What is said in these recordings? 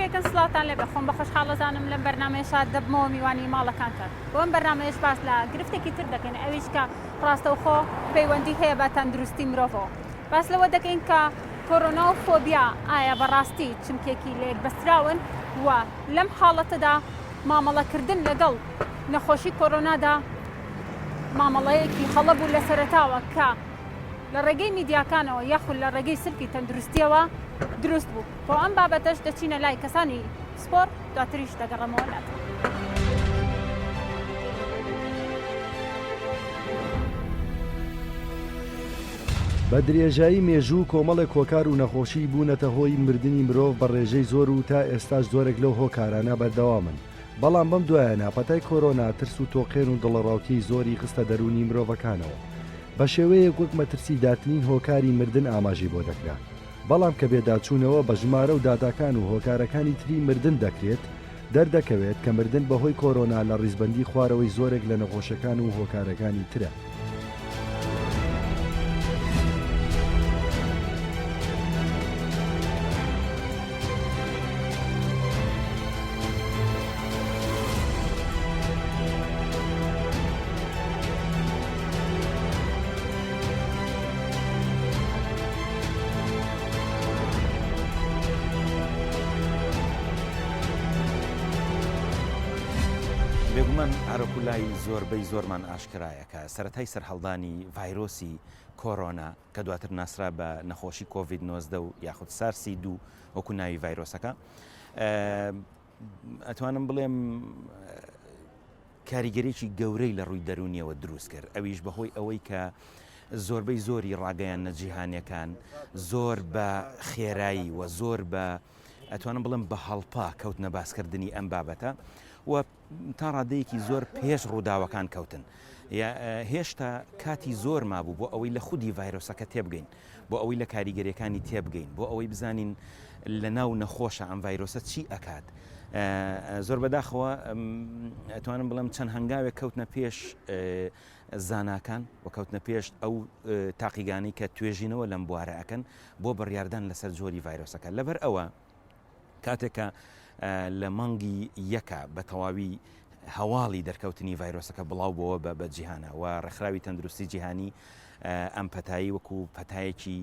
یەکەن سڵاوتان لێبێ خۆم بە خۆشحاڵ ئەزانم لەم بەرنامەیەشا دەبمەوە میوانی ماڵەکانتان بۆ ئەم بەرنامەیەش باس لە گرفتێکی تر دەکەین ئەویش کە ڕاستەوخۆ پەیوەندی هەیە بە تەندروستی مرۆڤەوە باس لەوە دەکەین کە کۆرۆنا و فۆبیا ئایا بەڕاستی چمکێکی لەیەک بەستراون و لەم حاڵەتەدا مامەڵەکردن لەگەڵ نەخۆشی کۆرۆنادا مامەڵەیەکی هەڵە بوو لە سەرەتاوە کە لە ڕێگەی میدیاکانەوە یاخود لە ڕێگەی سلکی تەندروستیەوە دروست بوو. بۆ ئەم بابەتەش دەچینە لای کەسانی پسپۆڕ دواتریش دەگەڕێمەوە لاتان. بە درێژایی مێژوو کۆمەڵێک هۆکار و نەخۆشی بوونەتە هۆی مردنی مرۆڤ بە ڕێژەی زۆر و تا ئێستاش زۆرێک لەو هۆکارانە بەردەوامن، بەڵام بەم دوایانە پەتای کۆرۆنا ترس و تۆقێن و دڵەڕاوکێی زۆری خستە دەروونی مرۆڤەکانەوە بە شێوەیەک وەک مەترسیدارترین هۆکاری مردن ئاماژەی بۆ دەکرا بەڵام کە پێداچوونەوە بە ژمارە و داتاکان و هۆکارەکانی تری مردن دەکرێت دەردەکەوێت کە مردن بەهۆی کۆرۆنا لە ڕیزبەندی خوارەوەی زۆرێک لە نەخۆشەکان و هۆکارەکانی ترە. بێگومان هەرەکو لای زۆربەی زۆرمان ئاشکرایە کە سەرەتای سەرهەڵدانی ڤایرۆسی کۆرۆنا کە دواتر ناسرا بە نەخۆشی کۆڤید 19 و یاخود سارسی دوو وەکو ناوی ڤایرۆسەکە ئەتوانم بڵێم کاریگەرێکی گەورەی لە ڕووی دەرونیەوە دروست کرد ئەویش بەهۆی ئەوەی کە زۆربەی زۆری ڕاگەیاندنە جیهانیەکان زۆر بە خێرایی و زۆر بە ئەتوانم بڵێم بە هەڵپە کەوتنە باسکردنی ئەم بابەتە و تا ڕادەیەکی زۆر پێش ڕووداوەکان کەوتن. هێشتا کاتی زۆر مابوو بۆ ئەوەی لە خودی ڤایرۆسەکە تێبگەین، بۆ ئەوەی لە کاریگەریەکانی تێبگەین، بۆ ئەوەی بزانین لە ناو نەخۆشە ئەم ڤایرۆسە چی ئەکات. زۆر بەداخەوە ئەتوانم بڵێم چەند هەنگاوێک کەوتنە پێش زاناکان و کەوتنە پێش ئەو تاقیگانەی کە توێژینەوە لەم بوارە ئەکەن بۆ بڕیاردان لەسەر جۆری ڤایرۆسەکە. لەبەر ئەوە کاتێک کە لە مانگی یەکە بە تەواوی هەواڵی دەرکەوتنی ڤایرۆسەکە بڵاو بۆوە بە بە جیهانە و ڕێکخراوی تەندروستی جیهانی ئەم پەتایی وەکو پەتایەکی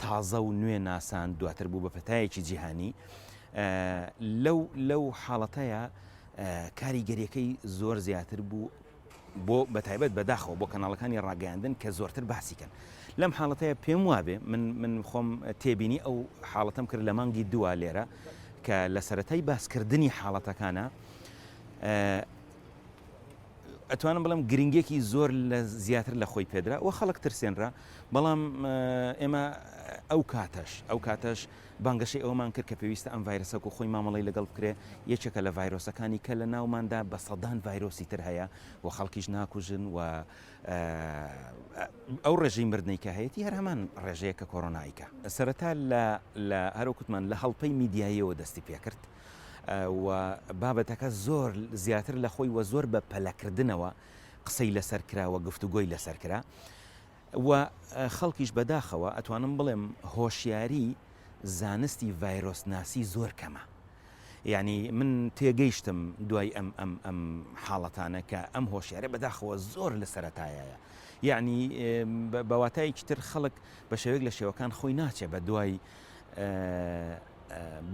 تازە و نوێ ناساند دواتر بوو بە پەتایەکی جیهانی لەو لەو حاڵەتەیە کاریگەریەکەی زۆر زیاتر بوو بۆ بەتایبەت بەداخەوە بۆ کەناڵەکانی ڕاگەیاندن کە زۆرتر باسی کەن لەم حاڵەتەیە پێم وابێ من من خۆم تێبینی ئەو حاڵەتەم کرد لە مانگی دووە لێرە کە لە سەرەتای باسکردنی حاڵەتەکانە ئەتوانم بڵێم گرنگێکی زۆر لە زیاتر لە خۆی پێدرا و خەڵک ترسێنرا بەڵام ئێمە ئەو کاتەش ئەو کاتەش بانگەشەی ئەوەمان کرد کە پێویستە ئەم ڤایرەسە وەکو خۆی مامەڵەی لەگەڵ بکرێ، یەکێکە لە ڤایرۆسەکانی کە لە ناوماندا بە سەدان ڤایرۆسی تر هەیە و خەڵکیش ناکوژن و ئەو ڕێژەی مردنەی کە هەیەتی هەر هەمان ڕێژەیە کە کۆرۆنا ئەیکا. سەرەتا لە لە هەر وەک وتمان لە هەڵپەی میدیاییەوە دەستی پێکرد و بابەتەکە زۆر زیاتر لە خۆی و زۆر بە پەلەکردنەوە قسەی لەسەر کرا و گفتوگۆی لەسەر کرا. و خەڵکیش بەداخەوە ئەتوانم بڵێم هۆشیاری زانستی ڤایرۆسناسی زۆر کەمە یعنی من تێگەیشتم دوای ئەم ئەم ئەم حاڵەتانە کە ئەم هۆشیارە بەداخەوە زۆر لە سەرەتایە یعنی بە واتایەکی تر خەڵک بە شێوەیەک لە شێوەکان خۆی ناچێ بە دوای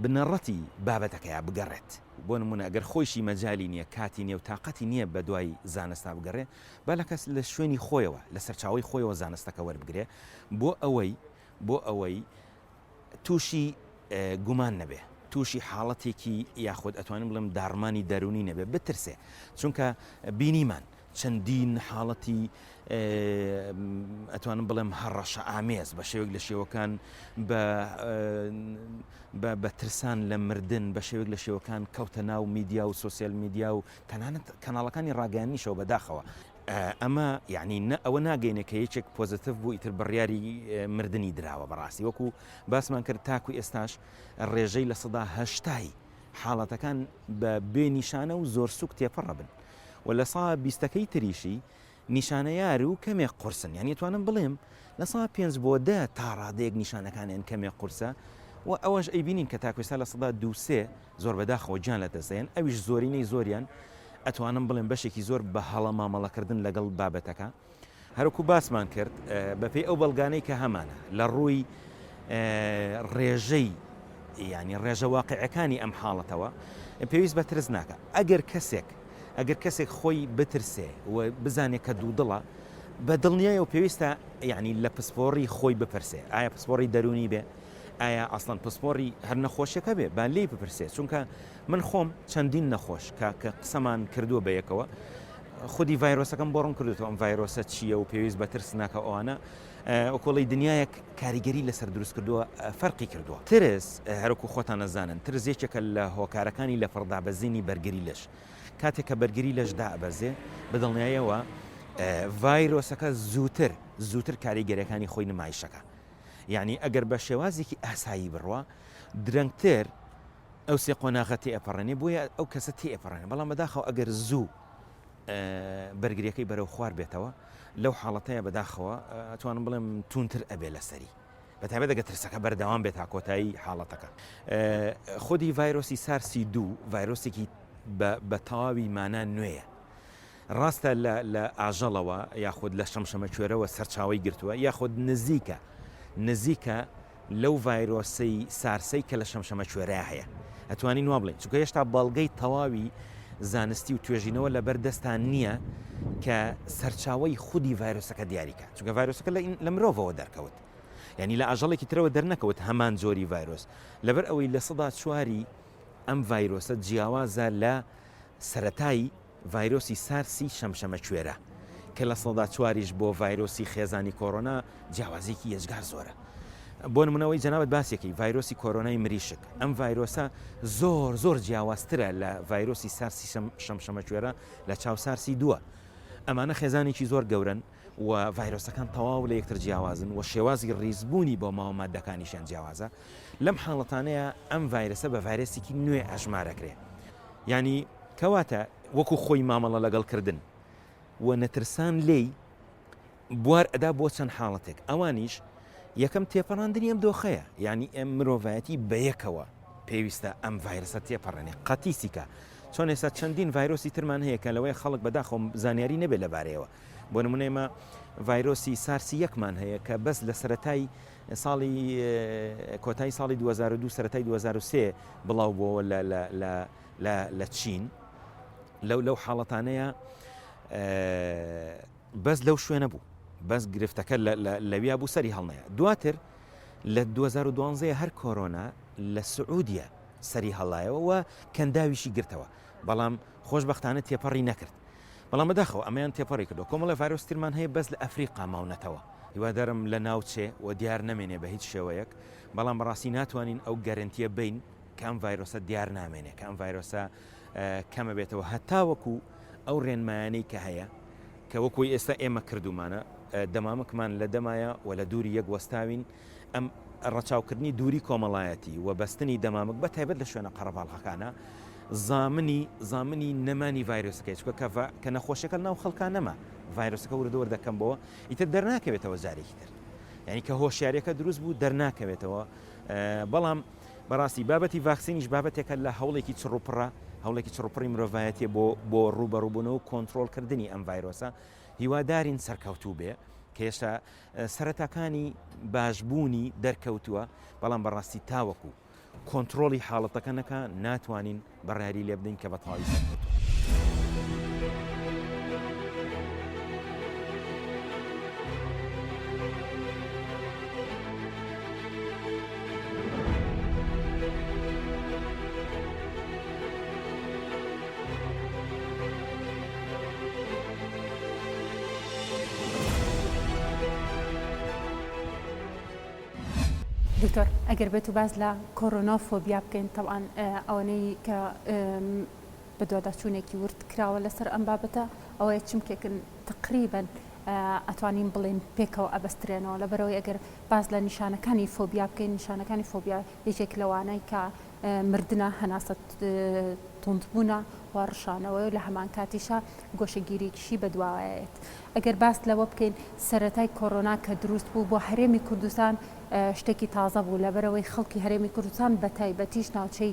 بنەڕەتی بابەتەکەیا بگەڕێت بۆ نمونە ئەگەر خۆیشی مەجای نییە کاتی نییە و تااقەتی نییە بە دوای زانستا بگەڕێ با لە کەس لە شوێنی خۆیەوە، لە سەرچاوەی خۆیەوە زانستەکە وەربگرێ بۆ ئەوەی بۆ ئەوەی تووشی گومان نەبێ، تووشی حاڵەتێکی یاخود ئەتوانم بڵێم داڕمانی دەروونی نەبێ، بترسێ، چونکە بینیمان چەندین حاڵەتی ئەتوانم بڵێم هەڕەشە ئامێز بە شێوەیەک لە شێوەکان بە بە ترسان لە مردن بە شێوەیەک لە شێوەکان کەوتە ناو میدیا و سۆسیال میدیا و تەنانەت کەناڵەکانی ڕاگەیاندنیشەوە بەداخەوە ئەمە یعنی نە ئەوە ناگەینێ کە یەکێک positive بوو ئیتر بڕیاری مردنی دراوە بەڕاستی وەکو باسمان کرد تاکو ئێستاش ڕێژەی 80% حاڵەتەکان بە بێ نیشانە و زۆر سوک تێپەڕە بن و لە سا بیستەکەی تریشی نیشانەیار و کەمێک قورسن یانی ئەتوانم بڵێم لە سا پێنج بۆ دە تا ڕادەیەک نیشانەکانیان کەمێک قورسە. و ئەوەش ئەیبینین کە تاکو ئێستا 2% زۆر بەداخەوە گیان لەدەست دەیەن ئەویش زۆرینەی زۆریان ئەتوانم بڵێم بەشێکی زۆر بە هەڵە مامەڵەکردن لەگەڵ بابەتەکە هەروەکو باسمان کرد بەپێی ئەو بەڵگانەی کە هەمانە لە ڕووی ڕێژەی ینی ڕێژە واقعەکانی ئەم حاڵەتەوە پێویست بە ترس ناکە ئەگەر کەسێک ئەگەر کەسێک خۆی بترسێ و بزانێت کە دوودڵە بە دڵنیای و پێویستە یعنی لە پسپۆڕی خۆی بپرسێ ئایا پسپۆڕی دەرونی بێ ئایا ئەسڵەن پسپۆڕی هەر نەخۆشیەکە بێ با لێی بپرسێ چونکە من خۆم چەندین نەخۆش کە کە قسەمان کردووە بە یەکەوە خودی ڤایرۆسەکەم بۆ ڕوون کردوێتەوە ئەم ڤایرۆسە چییە و پێویست بە ترس ناکە ئەوانە ئۆکۆڵی دنیایەک کاریگەری لەسەر دروست کردووە فەرقی کردووە ترس هەرکو خۆتان نەزانن ترس یەکێکە لە هۆکارەکانی لە پڕدابەزینی بەرگری لەش کاتێک کە بەرگری لەش دائەبەزێ بەدڵنیایەوە ڤایرۆسەکە زووتر زووتر کاریگەریەکانی خۆی نمایشەکە یانی ئەگەر بە شێوازێکی ئاسایی بڕوا درەنگتر ئەو سێ قۆناغە تێئەپەڕێنێ بۆیە ئەو کەسە تێئەپەڕێنێ بەڵام بەداخەوە ئەگەر زوو بەرگریەکەی بەرەو خوار بێتەوە لەو حاڵەتەیە بەداخەوە ئەتوانم بڵێم تونتر ئەبێ لەسەری بە تایبەت ئەگەر ترسەکە بەردەوام بێت تا کۆتایی حاڵەتەکە خودی ڤایرۆسی سارسی دوو ڤایرۆسێکی بە تەواوی مانا نوێیە ڕاستە لە لە ئاژەڵەوە یاخود لە شەمشەمەکوێرەوە سەرچاوەی گرتووە یاخود نزیکە نزیکە لەو ڤایرۆسەی سارسەی کە لە شەمشەمەکوێرەیا هەیە ئەتوانین وا بڵێین چونکە هێشتا بەڵگەی تەواوی زانستی و توێژینەوە لەبەر دەستان نییە کە سەرچاوەی خودی ڤایرۆسەکە دیاریکە چونکە ڤایرۆسەکە لە مرۆڤەوە دەرکەوت یعنی لە ئاژەڵێکی ترەوە دەرنەکەوت هەمان جۆری ڤایرۆس لەبەر ئەوەی لە سەدا چواری ئەم ڤایرۆسە جیاوازە لە سەرەتای ڤایرۆسی سارسی شەمشەمەکوێرە، کە لە سەدا چواریش بۆ ڤایرۆسی خێزانی کۆرۆنا جیاوازییەکی یەجگار زۆرە. بۆ نمونە ئەوەی جەنابت باسیەکەی ڤایرۆسی کۆرۆنای مریشک، ئەم ڤایرۆسە زۆر زۆر جیاوازترە لە ڤایرۆسی سارسی شەمشەمەکوێرە لە چاو سارسی دووە. ئەمانە خێزانێکی زۆر گەورەن و ڤایرۆسەکان تەواو لە یەکتر جیاوازن و شێوازی ڕیزبوونی بۆ ماوە ماددەکانیشیان جیاوازە. لەم حاڵەتانەیە ئەم ڤایرەسە بە ڤایرەسێکی نوێ ئەژمارەکرێ. یانی کەواتە وەکو خۆی مامەڵە لەگەڵ کردن و نەترسان لێی بوار ئەدا بۆ چەند حاڵەتێک ئەوانیش یەکەم تێپەڕاندنی ئەم دۆخەیە یعنی ئەم مرۆڤایەتی بەیەکەوە پێویستە ئەم ڤایرسە تێپەڕێنێ قەتیسیکە چۆن ئێستا چەندین ڤایرۆسی ترمان هەیە کە لەوەی خەڵک بەداخۆم زانیاری نەبێت لەبارەیەوە بۆ نمونە ئێمە ڤایرۆسی سارسی یەکمان هەیە کە بەس لە سەتای ساڵی کۆتایی ساڵی 2002 سەرەتای 2003 بڵاو بۆوە لە لە لە لە لە چین لەو لەو حاڵەتانەیە بەس لەو شوێنە بوو بەس گرفتەکە لەویا بوو سەری هەڵنەیە دواتر لە 2012 هەر کۆرۆنا لە سعودیە سەری هەڵایەوە و کەنداویشی گرتەوە بەڵام خۆشببختانە تێپەڕی نەکرد بەڵام بەداخەوە ئەمەیان تێپەڕی کردو کۆمەڵی ڤایرۆس ترمان هەیە بەس لە ئەفریقا ماونەتەوە هیوادارم لە ناوچێ و دیار نەمێنێ بە هیچ شێوەیەک بەڵام بەڕاستی ناتوانین ئەو گەرنتیە بین کە ئەم ڤایرۆسە دیار نامێنێ، کە ئەم ڤایرۆسە کەمەبێتەوە هەتاوەکو ئەو ڕێنمایانەی کە هەیە کە وەکوی ئێستا ئێمە کردومانە دەمامکمان لە دەمایە و لە دووری یەک وەستاوین ئەم ڕەچاوکردنی دووری کۆمەڵایەتی و بەستنی دەمامک بە تایبەت لە شوێنە قەرەباڵغەکانە زامنی زامنی نەمانی ڤایرۆسەکەی چکە کە کە نەخۆشیەکە ناو خەڵکا نەما ڤایرۆسەکە وردە وردە کەم بۆوە ئیتر دەرناکەوێتەوە جارێکی تر یعنی کە هۆشیاریەکە دروست بوو دەرناکەوێتەوە بەڵام بەڕاستی بابەتی ڤاکسینیش بابەتێکە لە هەوڵێکی چڕوپڕە، هەوڵێکی چڕوپڕی مرۆڤایەتیە بۆ بۆ ڕووبەڕووبوونەوە و کۆنترۆڵکردنی ئەم ڤایرۆسە، هیوادارین سەرکەوتوو بێ کە هێشتا سەرەتاکانی باشبوونی دەرکەوتووە، بەڵام بەڕاستی تاوەکو کۆنترۆڵی حاڵەتەکە نەکا ناتوانین بڕیاری لێ بدەین کە بە تەواوی سەرکەوتووە. دکتۆر ئەگەر بێت و باس لە کۆرۆنا فۆبیا بکەین تەبعەن ئەوەنەی کە بەدواداچوونێکی ورد کراوە لەسەر ئەم بابەتە ئەوەیە چمکێکن تقریبەن ئەتوانین بڵێین پێکەوە ئەبەسترێنەوە لەبەرئەوەی ئەگەر باس لە نیشانەکانی فۆبیا بکەین نیشانەکانی فۆبیا یەکێک لەوانەی کە. مردنە، هەناسە توندبوونە و ڕشانەوەیە و لە هەمان کاتیشا گۆشەگیرییەکیشی بەدواوەیەت. ئەگەر باس لەوە بکەین سەرەتای کۆرۆنا کە دروست بوو بۆ هەرێمی کوردستان شتێکی تازە بوو لەبەرئەوەی خەڵکی هەرێمی کوردستان بەتایبەتیش ناوچەی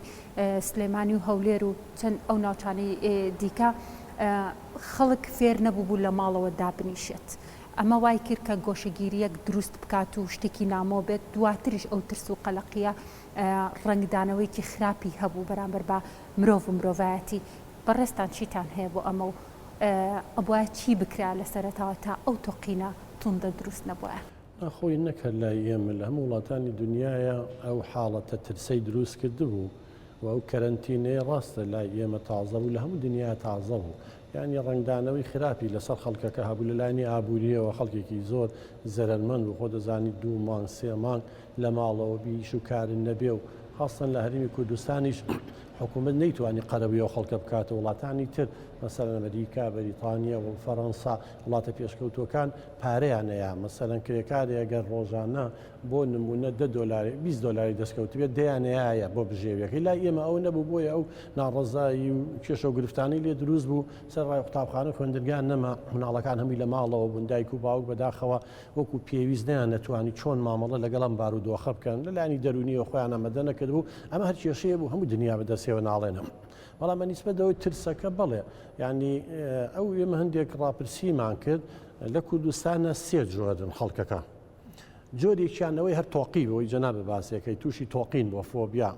سلێمانی و هەولێر و چەند ئەو ناوچانەی دیکە خەڵک فێر نەبووبوو لە ماڵەوە دابنیشێت. ئەمە وای کرد کە گۆشەگیرییەک دروست بکات و شتێکی نامۆ بێت، دواتریش ئەو ترس و قەلەقییە ڕەنگدانەوەیەکی خراپی هەبوو بەرامبەر بە مرۆڤ و مرۆڤایەتی. بەڕێزتان چیتان هەیە بۆ ئەمە و ئەبوایە چی بکرا لە سەرەتاوە تا ئەو تۆقینە توندە دروست نەبوایە؟ نا خۆی نەک هەر لای ئێمە لە هەموو وڵاتانی دونیایا ئەو حاڵەتە ترسەی دروست کردبوو و ئەو کەرەنتینەیە ڕاستە لای ئێمە تازە بوو لە هەموو دنیا تازە بوو یانی ڕەنگدانەوەی خراپی لەسەر خەڵکەکە هەبوو لە لایەنی ئابووریەوە خەڵکێکی زۆر زەرەرمەند بوو خۆ دەزانی دوو مانگ سێ مانگ لە ماڵەوە بی ئیش و کارت نەبێ و خاستەن لە هەرێمی کوردستانیش حکوومەت نەیتوانی قەرەبووی ئەو خەڵکە بکاتەوە وڵاتانی تر مەسەلەن ئەمریکا بەریتانیا و فەرەنسا وڵاتە پێشکەوتووەکان پارەیان ئەیا مەسەلەن کرێکارێ گەر ڕۆژانە بۆ نمونە دە دۆلاری 20 دۆلاری دەستکەوتبێت دەیان ئەیایە بۆ بژێویەکەی لای ئێمە ئەو نەبوو بۆیە ئەو ناڕەزایی و کێشە و گرفتانەی لێ دروست بوو سەر ڕای قوتابخانە خوێندنگا نەما مناڵەکان هەمووی لە ماڵەوە بوون دایک و باوک بەداخەوە وەکو پێویست نەیان نەتوانی چۆن مامەڵە لەگەڵ ئەم بارودۆخە بکەن لە لایەنی دەروونیەوە خۆیان ئامادە نەکردبوو ئەمە هەر کێشەیە بوو هەموو دنیا بەدەستیەوە ناڵێنم بەڵام بە نیسبەت ئەوەی ترسەکە بەڵێ یعنی ئەو ئێمە هەندێک ڕاپرسیمان کرد لە کوردستانە سێ جۆرن خەڵکەکە جۆرێکیان ئەوەی هەر تۆقی بۆی جەنابە باسێکەی تووشی تۆقین بۆ فۆبیا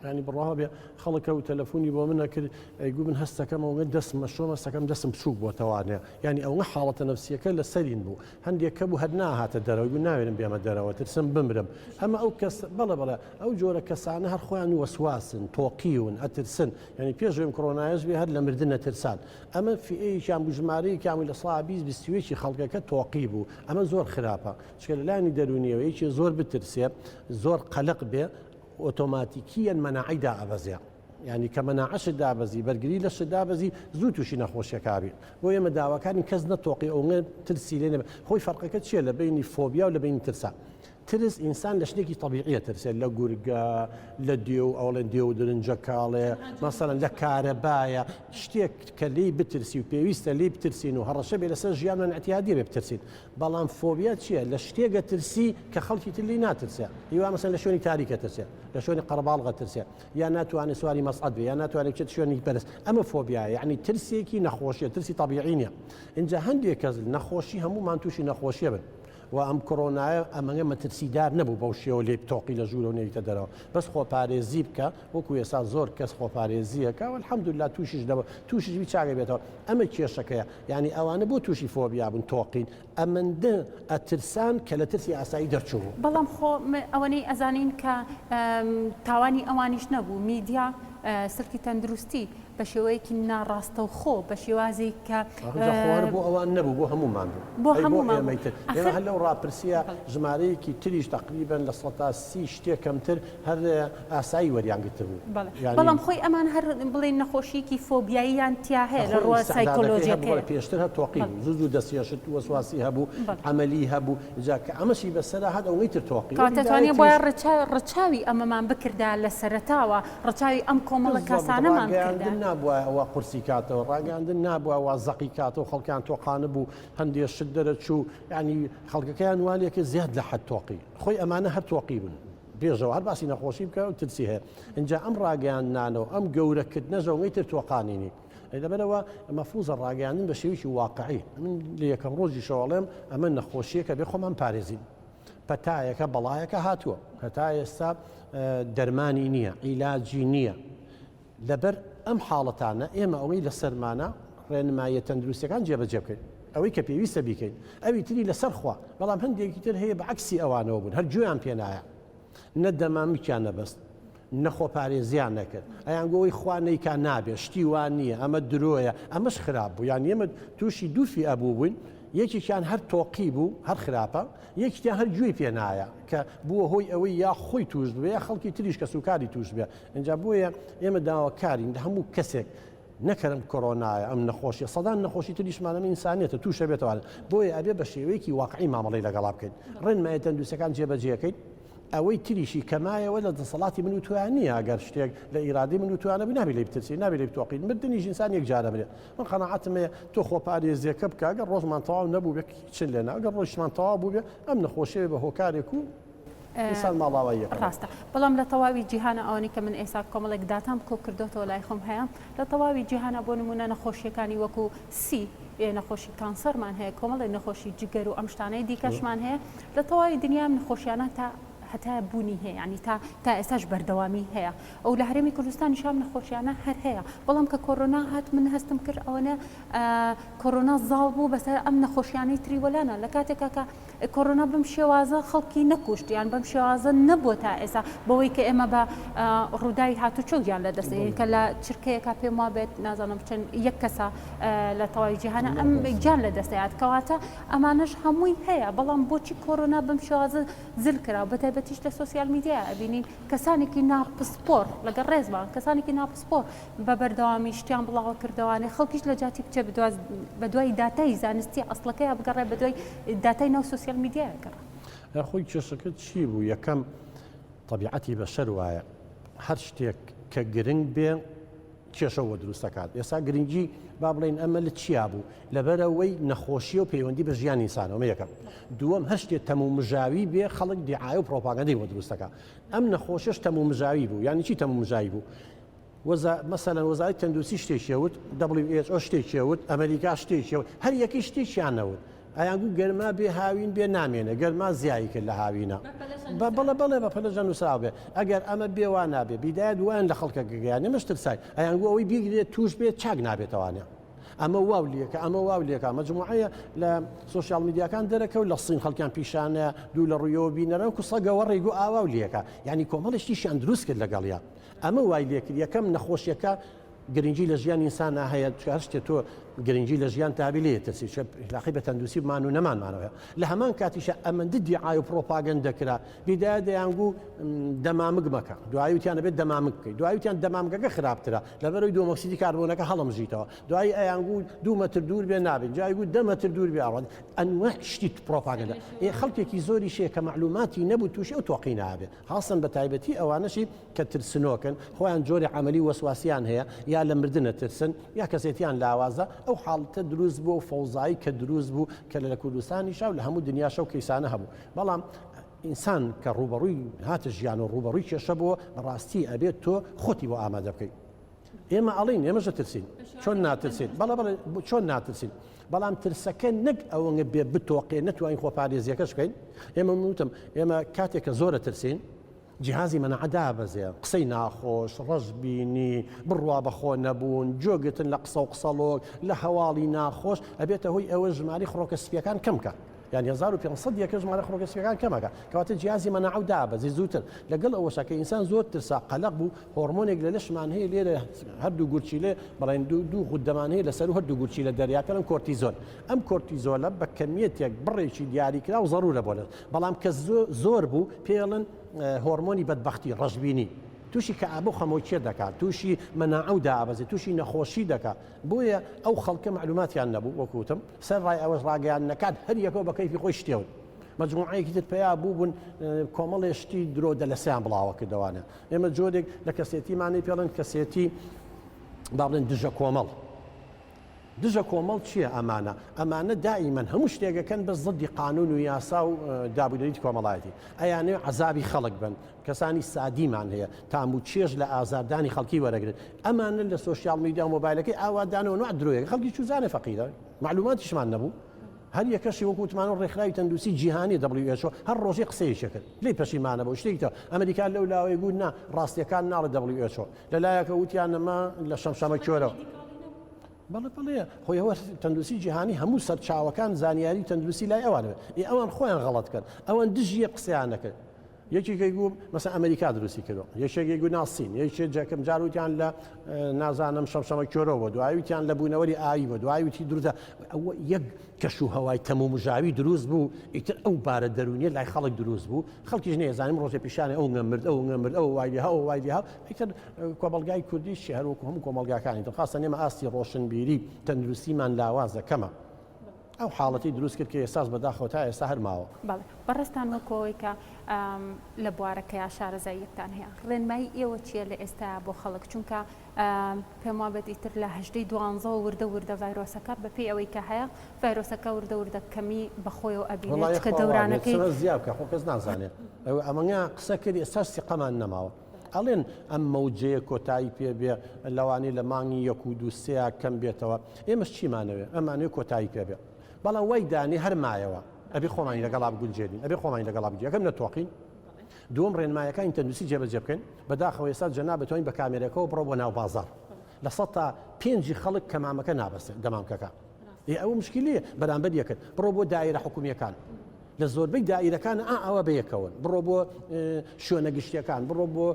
ینی بڕوا بێ خەڵکە و تەلەفۆنی بۆ منە کرد ئەیگو من هەستەکەم ئەوە دەستم مەشۆ مەستەکەم دەستم بچووک بۆ تەوانێ ینی ئەوە حاڵەتە نەفسیەکە لە سەرین بوو هەندێک کە بوو هەر ناهاتە دەرەوە گو ناوێرم بێمە دەرەوە ترسم بمرم ئەمە ئەو کەس بەڵێ بەڵێ ئەو جۆرە کەسانە هەر خۆیان وەسواسن تۆقیون ئەترسن یعنی پێش ئەم کۆرۆنایەش بێ هەر لە مردن نەترسان ئەمە فئەیەکیان بوو ژمارەیەکیان بوو 20% 21 خەڵکەکە تۆقی بوو ئەمە زۆر خراپە چکە لە لایەنی دەروونیەوە یەکێ زۆر بترسێ زۆر قەلق بێ ئۆتۆماتیکیەن مەناعەی دائەبەزێ یعنی کە مەناعەشت دابەزی بەرگری لەشت دابەزی زوو تووشی نەخۆشیەکە بی بۆ ئێمە داواکارین کەس نەتۆقی ئەوەنە ترسی لێ نەبێ خۆی فەرقەکە چییە لە بینی فۆبیا و لە بینی ترسا ترس ئینسان لە شتێکی تەبیعیە ترسێت لە گورگە لە دێو ئەوڵێن دێو درنجە کاڵێ مەسەلەن لە کارەبایە شتێک کە لێی بترسی و پێویستە لێی بترسین و هەڕەشە بێ لەسەر ژیانمان ئەتیادیە بێ بترسین بەڵام فۆبیا چییە لە شتێک ئەترسی کە خەڵکی تر لێی ناترسێ هیوا مەسەلەن لە شوێنی تاریک ئەترسێ لە شوێنی قەرەباڵغ ئەترسێ یا ناتوانێت سواری مەسعەد بێ یا ناتوانێت بچێت شوێنی بەرز ئەمە فۆبیایە یعنی ترسێکی نەخۆشیە ترسی تەبیعی نییە اینجا هەندێک کەس نەخۆشی هەموومان تووشی نەخۆشیە بن و ئەم کۆرۆنایە ئەمەگە مەترسیدار نەبوو بەو شێوە لێ بتۆقی لە ژوورەوە نێیتە دەرەوە بەس خۆپارێزی بکە وەکو ئێستا زۆر کەس خۆپارێزیەکە والحەمدللا تووشیش دەبە تووشیش بی چاکە بێتەوە ئەمە کێشەکەیە یانی ئەوانە بۆ تووشی فۆبیا بوون تۆقین ئەمەندە ئەترسان کە لە ترسی ئاسایی دەرچووبوو. بەڵام خۆ ئەوەنەی ئەزانین کە تاوانی ئەوانیش نەبوو میدیا سلکی تەندروستی بە شێوەیەکی ناڕاستەوخۆ بە شێوازێک کە جا خۆ هەر بۆ ئەوان نەبوو بۆ هەموومان بوو بۆ ئەی بۆ هەموومان ئێمەی بوو تر ئێمە ئەخر هەر لەو ڕاپرسییە ژمارەیەکی تریش تەقریبەن 30% شتێک کەمتر هەر ئاسایی وەریان گرتبوو بەڵێ یانی بەڵام خۆی ئەمان هەر بڵێین نەخۆشییەکی فۆبیاییان تیا هەیە لە خۆی ڕووە ئیستعدادەکەی هەبوو بەڵێ سایکۆلۆجیەکەیە پێشتر هەر تۆقی بەڵێ بوو زوو زوو دەستیەشت وەسواسی هەبوو بەڵێ عەمەلی هەبوو جا کە ئەمەشی بەسەرا هات ئەوەی تر تۆقی وە کەواتە بیدایەتیش توانیە بۆیە ڕچا ڕەچاوی ئەمەمان بکردا لە سەرەتاوە ڕەچاوی ئەم کۆمەڵە بالضبط کاسانەمان ڕاگەیاندن بکردایە. نابوایە وا قورسی کاتەوە ڕاگەیاندن نابوایە وا زەقی کاتەوە خەڵکیان تۆقانبوو هەندێ شت دەرەچوو یانی خەڵکەکەیان وا لێکرد زیاد لە حەد تۆقی خۆی ئەمانە هەر تۆقی بوون. بێژەوە هەر باسی نەخۆشی بکە و ترسی هەیە ئینجا ئەم ڕاگەیاندنانە و ئەم گەورەکردنەش ئەوەی تر تۆقانینی لەبەرەوە مەفروزە ڕاگەیاندن بە شێوەیەکی واقعی من لە یەکەم ڕۆژیشەوە ئەڵێم ئەمە نەخۆشیەکە بێ خۆمان پارێزین پەتایەکە بەڵایەکە هاتووە هەتا ئێستا دەرمانی نییە عیلاجی نییە لەبەر ئەم حاڵەتانە ئێمە ئەوەی لەسەرمانە ڕێنماییە تەندروستیەکان جێبەجێ بکەین ئەوەی کە پێویستە بیکەین ئەوی تری لەسەر خوا بەڵام هەندێکی تر هەیە بە عەکسی ئەوانەوە بوون هەر گوێیان پێنایە نە دەمامکیان نەبەست نە خۆپارێزیان نەکرد ئەیان گۆی خوا نەیکا نابێ شتی وا نییە ئەمە درۆیە ئەمەش خراپ بوو یان ئێمە تووشی دوو فیئە بوو بووین یەکێکیان هەر تۆقی بوو هەر خراپە یەکیان هەر گوێی پێنایە کە بووە هۆی ئەوەی یا خۆی توش بێ یا خەڵکی تریش کە سوکاری توش بێ ئینجا بۆیە ئێمە داواکارین لە هەموو کەسێک نەک هەر ئەم کۆرۆنایە ئەم نەخۆشیە سەدان نەخۆشی تریشمان ئەم ئینسانیەتە تووشە بێتەوە بۆیە ئەبێ بە شێوەیەکی واقعی مامەڵەی لەگەڵا بکەین ڕێنمایە تەندروستەکان جێبەجێەکەین. ئەوەی تریشی کە مایەوە لە دەسەڵاتی من و تۆیا نییە، ئەگەر شتێک لە ئیرادەی من و تۆیا نەبوو نابێ لێی بترسین، نابێ لێی بتۆقین، مردنیش ئینسان یەک جار ئەمرێ. من قەناعەتم هەیە تۆ خۆپارێزییەکە بکە، ئەگەر ڕۆژمان تەواو نەبووبێ هیچت لێ نا، ئەگەر ڕۆژیشمان تەواو بووبێ ئەم نەخۆشیە بێ بە هۆکارێک و ئینسان ماڵاوایی ئەکات. ڕاستە بەڵام لە تەواوی جیهانا ئەوەنەی کە من ئێستا کۆمەڵێک داتام کۆ کردۆتەوە لای خۆم هەیە لە تەواوی جیهانا بۆ نموونە نەخۆشییەکانی وەکوو سی نەخۆشی کانسەرمان هەیە کۆمەڵێک نەخۆشی جگەر و ئەم شتانەی دیکەشمان هەیە لە تەواوی دنیا ئەم نەخۆشیانە تا هەتایە بوونی هەیە یانی تا تا ئێستاش بەردەوامی هەیە ئەو لە هەرێمی کوردستانیش ئەم نەخۆشیانە هەر هەیە بەڵام کە کۆرۆنا هات من هەستم کرد ئەوەنە کۆرۆنا زاڵ بوو بەسەر ئەم نەخۆشیانەی تری وەلانا لە کاتێکا کە کۆرۆنا بەم شێوازە خەڵکی نەکوشت یان بەم شێوازە نەبووە تا ئێستا بەوەی کە ئێمە بە ڕووداوی هاتوچۆ گیان لە دەست دەین کە لە چرکەیەکا پێم وابێت نازانم چەند یەک کەسە لە تەواوی جیهانە ئەم گیان لە دەست دەیات کەواتە ئەمانەش هەمووی هەیە بەڵام بۆچی کۆرۆنا بەم شێوازە زل کرا بە تایبەتیش لە سۆسیال میدیا ئەبینین کەسانێکی ناپسپۆر لەگەڵ ڕێزمان کەسانێکی ناپسپۆر بە بەردەوامی شتیان بڵاوە کردەوانێ خەڵکیش لە جاتی بچێ بە دوای داتای زانستی ئەسڵەکەیا بگەڕێ بە دوای داتای ناو سۆسیال میدیا گەڕێ. خۆی کێشەکە چی بوو یەکەم تەبیعەتی بەشەر وایە هەر شتێک کە گرنگ بێ کێشە بۆ دروست دەکات ئێستا گرنگی با بڵێین ئەمە لە چیا بوو لەبەرەوەی نەخۆشیە و پەیوەندی بە ژیانی ئینسانەوە ئەمە یەکەم دووەم هەر شتێ تەم و مژاوی بێ خەڵک دیعایە و پرۆپاگەندەی بۆ دروست دەکات ئەم نەخۆشیەش تەم و مژاوی بوو یانی چی تەم و مژاوی بوو وەزا مەسەلەن وەزارەتی تەندروستی شتێکی وت، WHO شتێکی وت، ئەمریکا شتێکی وت، هەر یەکەی شتێکیان نەوت. ئەیانگوو گەرما بێ هاوین بێ نامێنێ، گەرما زیایی کرد لە هاوینە. بە بەڵێ بەڵێ بە پەلە ژە نووسراو بێ. ئەگەر ئەمە بێ وا نابێ. بیدایەت وایان لە خەڵکەکە گەیاند. ئێمەش ترساین. ئەیانگوو ئەوەی بیگرێ تووش بێ چاک نابێتەوانێ. ئەمە واو لێکە ئەمە واو لێکە مەجموعەیە لە سۆشیال میدیاکان دەرەکەوت لە سین خەڵکیان پیشانە دوو لە ڕوویەوە بینەران کو سەگەوە ڕێگو ئاوا و لێکە یعنی کۆمەڵی شتیشیان دروست کرد لەگەڵیا ئەمە وای لێکرد یەکەم نەخۆشیەکە گرنگی لە ژیان ئینسانا هەیە چونکە هەر شتێ تۆ گرنگی لە ژیان تابی لێ ترسی چ علاقەی بە تەندروستی مان و نەمانمانەوە لە هەمان کاتیشە ئەمەندە دیعای و پرۆپاگەندە کرا بیدایە دەیانگو دەمامک مەکە دوایی وتیان دەبێت دەمامک بکەیت دوایی وتیان دەمامکەکە خراپترە لەبەرەوەی دومۆکسیدی کاربۆنەکە هەڵمژیتەوە دوایی ئەیانگو دوو مەتر دوور بێ نابێت جایگو دە مەتر دوور بێ ئەڕۆن ئەنواع شتی پرۆپاگەندە ئێ خەڵکێکی زۆریشەیە کە مەعلوماتی نەبوو تووشی ئەو تۆقینە ئەبێ خاسەن بە تایبەتی ئەوانەشی کە ترسنۆکن، خۆیان جۆرێ عەمەلی وەسواسیان هەیە، یا لە مردن ئەترسن، یا کەسێتیان لاوازە، ئەو حاڵەتە دروست بووە و فەوزایی کە دروست بوو کە لە کوردستانیشا و لە هەموو دنیاشا ئەو کەیسانە هەبوو. بەڵام ئینسان کە ڕووبەڕووی هاتە ژیان و ڕووبەڕووی کێشە بووە، بەڕاستی ئەبێت تۆ خۆتی بۆ ئامادە بکەی. ئێمە ئەڵێین ئێمەش ئەترسین، چۆن ناترسین؟ بەڵێ بەڵێ چۆن ناترسین؟ بەڵام ترسەکە نەک ئەوەنگە بێ بتۆقێ نەتوانین خۆپارێزیەکەش بکەین. ئێمە من وتم ئێمە کاتێک کە زۆر ئەترسین جیهازی مەناعە دابەزێ، قسەی ناخۆش، ڕەشبینی، بڕوا بەخۆ نەبوون، گوێگرتن لە قسە و قسەڵۆک، لە هەواڵی ناخۆش ئەبێتە هۆی ئەوە ژمارەی خڕۆکە سپیەکان کەم کە. یان 1500 یەکە ژمارە خڕۆکە سپیەکان کەمەکە کەواتە جیازی مەناعە و دابەزی زووتر لەگەڵ ئەوەشا کە ئینسان زۆر ترسا قەلەق بوو هۆرمۆنێک لە لەشمان هەیە لێرە هەردوو گورچیلە بەڵێن دوو دوو غودەمان هەیە لەسەر و هەردوو گورچیلە دەریا پێڵێن کۆرتیزۆن ئەم کۆرتیزۆلە بە کەمیەتێک بڕێکی دیاریکراو زەرورە بۆ لەش بەڵام کە زۆر بوو پێڵێن هۆرمۆنی بەدبەختی ڕەشبینی تووشی کەئابە و خەمۆکیە دەکات تووشی مەناعە و دابەزێت تووشی نەخۆشی دەکات بۆیە ئەو خەڵکە مەعلوماتیان نەبوو وەکو وتم سەرڕای ئەوەش ڕاگەیاندنەکان هەر یەکەو بە کەیفی خۆی شتێون مەجموعەیەکی تر پەیا بووبوون کۆمەڵێ شتی درۆ دەلەسەیان بڵاوە کردەوانە ئێمە جۆرێک لە کەسێتیمانەی پێڵێن کەسێتی با بڵێن دژە کۆمەڵ دژە کۆمەڵ چییە ئەمانە ئەمانە دائیمەن هەموو شتێکەکەن بە زدی قانون و یاسا و دابونەریتی کۆمەڵایەتی ئەیانەوێ عەزابی خەڵک بن کەسانی سادیمان هەیە تام و چێژ لە ئازاردانی خەڵکی وەرەگرن ئەمانە لە سۆشیال میدیا و مۆبایلەکەی ئاوا دانەوە نوع درۆیەک خەڵکی چوزانێ فەقیرە معلوماتیشمان نەبوو هەر یەکەشی وەکو وتمان و ڕێکخراوی تەندروستی جیهانی WHO هەر ڕۆژێ قسەیەکی کرد لێی پەشیمانە بۆ شتێکی تر ئەمریکا لەو لاوەی گوت نا ڕاستیەکان ناڵێ WHO لەلایەکە وتیان ئەمە لە شەمشەمە کوێرەوە بەڵێ بەڵێ خۆی ئەوە تەندروستی جیهانی هەموو سەرچاوەکان زانیاری تەندروستی لای ئەوان ئێ ئەوان خۆیان غەڵەت کەن ئەوان دژی قسەیان نەکرد یەکێک گوو مەسە ئەمریکا دروستی کردو یەکێک گوو ناسین یەکێک جەکەم جار وتیان لە نازانم شەمشەمە کۆرەوە دوای وتیان لە بوونەوەری ئاوی بە دوای وتی دروستە ئەوە یەک کەش و هەوای تەم و مژاوی دروست بوو ئیتر ئەو بارە دەروونیە لای خەڵک دروست بوو خەڵکیش نەیەزانیم ڕۆژێ پیشانێ ئەو مرد ئەو مرد ئەو وای لێ ئەو وای لێ ئیتر کۆمەڵگای کوردیش هەر وەکو هەموو کۆمەڵگاکانی تر خاصە ئێمە ئاستی ڕۆشنبیری تەندروستیمان لاوازە کەمە. ئەو حاڵەتی دروست کرد کە ئێستاش بەداخەوە تا ئێستا هەر ماوە. بەڵێ بەڕێزتان وەکو ئەوەی کە لە بوارەکەیا شارەزاییەکتان هەیە ڕێنمایی ئێوە چییە لە ئێستایا بۆ خەڵک چونکە پێم وابێت ئیتر لە هەژدەی دوانزەوە وردە وردە ڤایرۆسەکە بەپێی ئەوەی کە هەیە ڤایرۆسەکە وردە وردە کەمی بەخۆیەوە ئەبینێت وەڵای چونکە خوا وابێت دەورانەکەی سەر زیاد بکە خۆ کەس نازانێت ئەوە ئەمەنگە قسە کرد ئێستاش سیقەمان نەماوە ئەڵێن ئەم مەوجەیە کۆتایی پێ بێ لەوانەیە لە مانگی یەک و دوو سێیا کەم بێتەوە ئێمەش چیمانەوێ ئەمانەوێ کۆتایی پێ بێ بەڵام وای دانێ هەر مایەوە ئەبێ خۆمانی لەگەڵا بگونجێنین ئەبێ خۆمانی لەگەڵا بگونجێنین یەکەم نەتۆقین دووەم ڕێنمایەکانی تەندروستی جێبەجێ بکەین بەداخەوە ئێستا جەنابت توانین بە کامێرەکەوە بڕۆ بۆ ناو بازاڕ لە سەد تا پێنجی خەڵک کەمامەکە نابەستێت دەمامکەکە ئێ ئەوە مشکلەیە بەرامبەر یەکن بڕۆ بۆ دایرە حکومیەکان لە زۆربەی دایرەکان ئا ئەوە بەیەکەوەن بڕۆ بۆ شوێنە گشتیەکان بڕۆ بۆ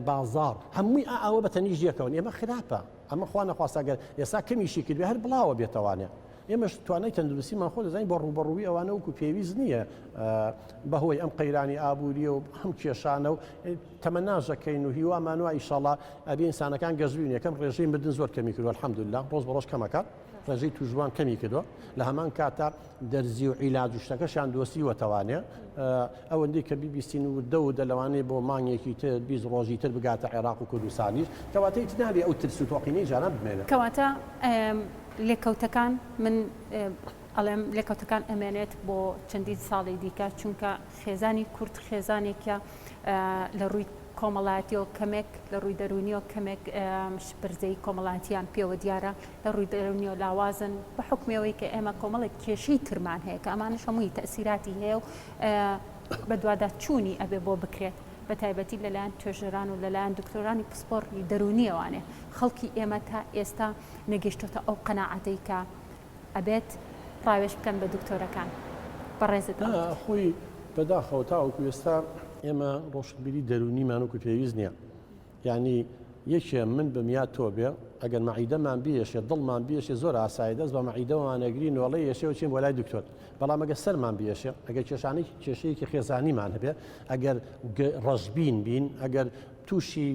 بازاڕ هەمووی ئا ئەوە بە تەنیشت یەکەون ئێمە خراپە ئەمە خوا نەخواستە گەر ئێستا کەمیشی کردبێ هەر بڵاوە بێتەوانێ ئێمەش توانای تەندروستیمان خۆ دەزانین بۆ ڕووبەڕووی ئەوانە وەکو پێویست نییە بەهۆی ئەم قەیرانی ئابووریە و هەم کێشانە و تەمەناش دەکەین و هیوامان وایە ئیشەڵا ئەبێ ئینسانەکان گەشبین یەکەم ڕێژەی مردن زۆر کەمی کردووە الحمدللە ڕۆژ بە ڕۆژ کەمەکات ڕێژەی تووشبووان کەمی کردووە لە هەمان کاتا دەرزی و عیلاج و شتەکەشیان دۆسیوەتەوانێ ئەوەندەی کە بیبیستین وردە وردە لەوانەیە بۆ مانگێکی تر 20 ڕۆژی تر بگاتە عێراق و کوردستانیش کەواتە ئیتر نابێ ئەو ترس و تۆقینەی جاران بمێنێ. کەواتە لێکەوتەکان من ئەڵێم لێکەوتەکان ئەمێنێت بۆ چەندین ساڵی دیکە چونکە خێزانی کورد خێزانێکە لە ڕووی کۆمەڵایەتیەوە کەمێک لە ڕووی دەروونیەوە کەمێک شپرزەی کۆمەڵایەتیان پێوە دیارە لە ڕووی دەروونیەوە لاوازن بە حوکمی ئەوەی کە ئێمە کۆمەڵێک کێشەی ترمان هەیە کە ئەمانەش هەمووی تەئسیراتی هەیە و بەدواداچوونی ئەبێ بۆ بکرێت بە تایبەتی لەلایەن توێژەران و لەلایەن دکتۆرانی پسپۆڕی دەروونیەوانێ خەڵکی ئێمە تا ئێستا نەگەیشتۆتە ئەو قەناعەتەی کە ئەبێت ڕاوێژ بکەن بە دکتۆرەکان بەڕێزت نا ئەڵێیت. خۆی بەداخەوە تاوەکو ئێستا ئێمە ڕۆشنبیری دەروونیمان وەکو پێویست نییە یانی یەکێ من بم یا تۆ بێ ئەگەر مەعیدەمان بیەشێ دڵمان بیەشێ زۆر ئاسایە دەست بە مەعیدەوەمان ئەگرین و ئەڵێ یەشێ و چین بۆ لای دکتۆر بەڵام ئەگەر سەرمان بیەشێ ئەگەر کێشانەی کێشەیەکی خێزانیمان هەبێ ئەگەر ڕەشبین بین ئەگەر تووشی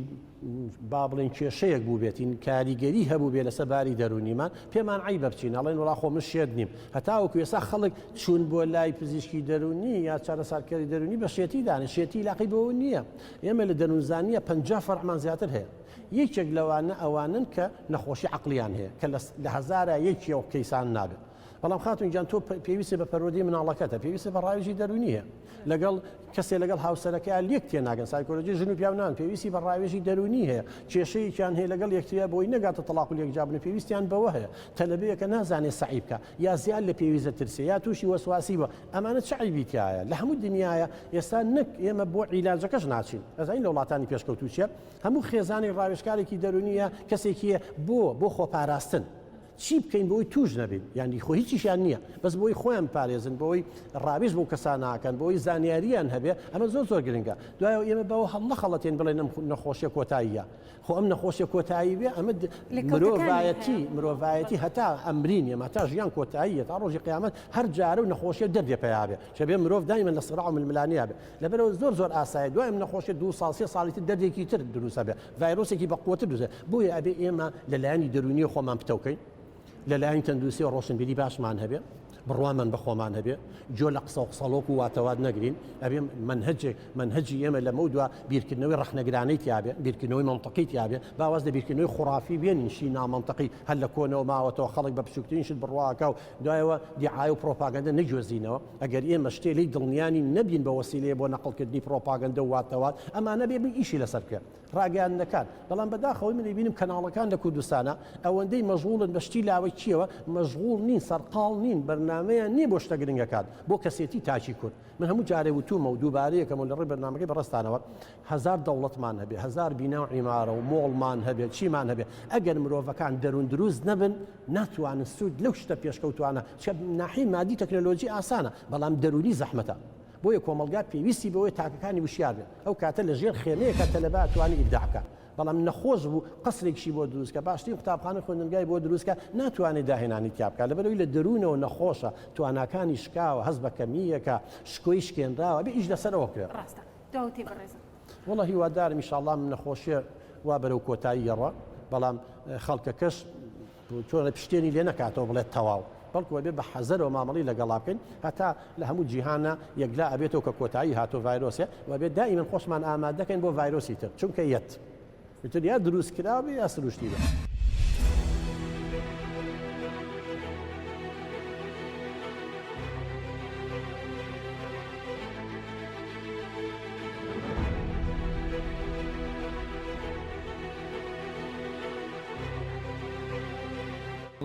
با بڵێین کێشەیەک بووبێتین کاریگەری هەبووبێ لەسەر باری دەروونیمان پێمان عەیبە بچین ئەڵێن وەڵا خۆ من شێت نیم هەتاوەکو ئێستا خەڵک چوون بۆ لای پزیشکی دەروونی یا چارەسەرکەری دەروونی بە شێتی دانێ شێتی لاقی بەوە نییە ئێمە لە دەروونزانیە 50 فەرعمان زیاتر هەیە یەکێک لەوانە ئەوانن کە نەخۆشی عەقڵیان هەیە کە لە هەزارە یەکیەوە کەیسان نابێت بەڵام خاتون گیان تۆ پێویستە بە پەروەردەی مناڵەکەتە پێویستە بە ڕاوێژی دەروونی هەیە لەگەڵ کەسێ لەگەڵ هاوسەرەکەیان لێک تێناگەن سایکۆلۆژی ژن و پیاو نان پێویستی بە ڕاوێژی دەروونی هەیە کێشەیەکیان هەیە لەگەڵ یەکتریا بۆی نەگاتە تەڵاق و لێکجابن پێویستیان بەوە هەیە تەلەبەیەکە نازانێ سەعی بکە یا زیاد لە پێویستە ترسێ یا تووشی وەسواسی بووە ئەمانە چ عەیبی تیایە لە هەموو دنیاە ئێستا نەک ئێمە بۆ عیلاجەکەش ناچین ئەزانین لە وڵاتانی پێشکەوتوو چیە هەموو خێزانی ڕاوێژکارێکی دەروونیە کەسێکیە بۆ بۆ خۆپاراستن چی بکەین بۆی توش نەبین یانی خۆ هیچیشیان نییە بەس بۆی خۆیان بپارێزن بۆی ڕاوێژ بۆ کەساناکەن بۆی زانیاریان هەبێ ئەمە زۆر زۆر گرنگە دوایەوە ئێمە بەوە هەڵنەخەڵەتێن بڵێن ئەم نەخۆشیە کۆتاییە خۆ ئەم نەخۆشیە کۆتایی بێ ئەمە مرۆڤایەتی مرۆڤایەتی هەتا ئەمرین ئێمە هەتا ژیان کۆتاییە تا ڕۆژی قیامەت هەر جارە و نەخۆشیە دەردێ پەیا بێ چە بێ مرۆڤ دایمەن لە سڕاع و ململانێیا بێ لەبەرەوە زۆر زۆر ئاسایە دوای ئەم نەخۆشیە دوو ساڵ سێ ساڵی تر دەردێکی تر دروستە بێ ڤایرۆسێکی بەقوەتر دروست بۆیە ئەبێ ئێمە لە لایەنی دەروونیەوە خۆمان پتەو کەین لە لایەنی تەندروستیەوە ڕۆشنبیری باشمان هەبێ بڕوامان بە خۆمان هەبێ گوێ لە قسە و قسەڵۆک و واتەوات نەگرین ئەبێ مەنهەجێک مەنهەجی ئێمە لەمەو دوا بیرکردنەوەی ڕەخنەگرانەی تیابێ بیرکردنەوەی مەنتقی تیابێ با واز لە بیرکردنەوەی خوڕافی بێنین شتی نامەنتقی هەر لە کۆنەوە ماوەتەوە خەڵک بە بچووکترین شت بڕواکا و دوایەوە دیعایە و پرۆپاگەندە نەگوێزینەوە ئەگەر ئێمە شتێ لێی دڵنیا نین نەبین بە وەسیلەیە بۆ نەقڵکردنی پرۆپاگەندە و واتەوات ئەمانە بێ ئیشی لەسەر بکرێ ڕاگەیاندنەکان، بەڵام بەداخەوەی من ئەیبینم کەناڵەکان لە کوردستانا ئەوەندەی مەشغوڵن بە شتی لاوەکیەوە مەشغوڵ نین سەرقاڵ نین بەرنامەیان نیە بۆ شتە گرنگەکان بۆ کەسێتی تاکی کورد من هەموو جارێ وتومە و دووبارەیەکەمەوە لە ڕێی بەرنامەکەی بەڕێزتانەوە هەزار دەوڵەتمان هەبێ هەزار بینا و عیمارە و مۆڵمان هەبێ چیمان هەبێ ئەگەر مرۆڤەکان دەروون دروست نەبن ناتوانن سوود لەو شتە پێشکەوتوانە چکە ناحیەی مادی تەکنەلۆجی ئاسانە بەڵام دەروونی زەحمەتە بۆیە کۆمەڵگا پێویستی بەوەیە تاکەکانی وشیار بێن ئەو کاتە لە ژێر خێمەیەکا تەلەبە ئەتوانی ئیبداع بکا بەڵام نەخۆش بوو قەسرێکیشی بۆ دروست کە باشترین قوتابخانە خوێندنگای بۆ دروست کە ناتوانێت داهێنانی تیا بکا لەبەرئەوەی لە دەروونەوە نەخۆشە تواناکانی شکاوە هەست بە کەمییەکە شکۆی شکێنراوە ئەبێ ئیش لەسەر ئەوە بکرێت. ڕاستە دوا وتەی بەڕێزت. وەڵا هیوادارم ئیشاڵڵا ئەم نەخۆشیە وا بەرەو کۆتایی ئەڕوا بەڵام خەڵکەکەش چۆنە پشتێنی لێ نەکاتەوە بڵێت تەواو. بەڵکو ئەبێ بە حەزەرەوە مامەڵەی لەگەڵا بکەین هەتا لە هەموو جیهانا یەکلا ئەبێتەوە کە کۆتایی هاتۆ ڤایرۆسێ و ئەبێ دائیمەن خۆشمان ئامادەکەین بۆ ڤایرۆسی تر چونکە یەت ئیتر یا دروست کراو بێ یا سروشتی بێ.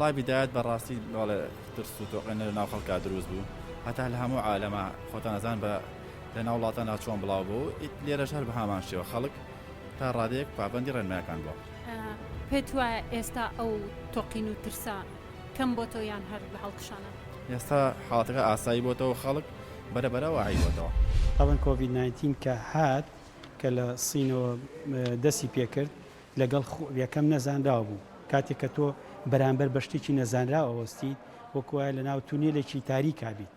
وەڵای بیدایەت بەڕاستی بەڵێ ترس و تۆقێنە لە ناو خەڵکا دروست بوو هەتا لە هەموو عالەما خۆتان ئەزان بە لە ناو وڵاتاندا چۆن بڵاو بوو لێرەش هەر بە هامان شێوە خەڵک تا ڕادەیەک پابەندی ڕێنمایەکان بووە. پێت وایە ئێستا ئەو تۆقین و ترسە کەم بۆتەوە یان هەر لە هەڵکشانە؟ ئێستا حاڵەتەکە ئاسایی بۆتەوە خەڵک بەرە بەرە واعی بۆتەوە. تەبعەن کۆڤید ناینتین کە هات کە لە سینەوە دەستی پێکرد لەگەڵ یەکەم نەزانراو بوو کاتێک کە تۆ بەرامبەر بە شتێکی نەزانراو ئەوەستیت وەک وایە لەناو تونێلێکی تاریکا بیت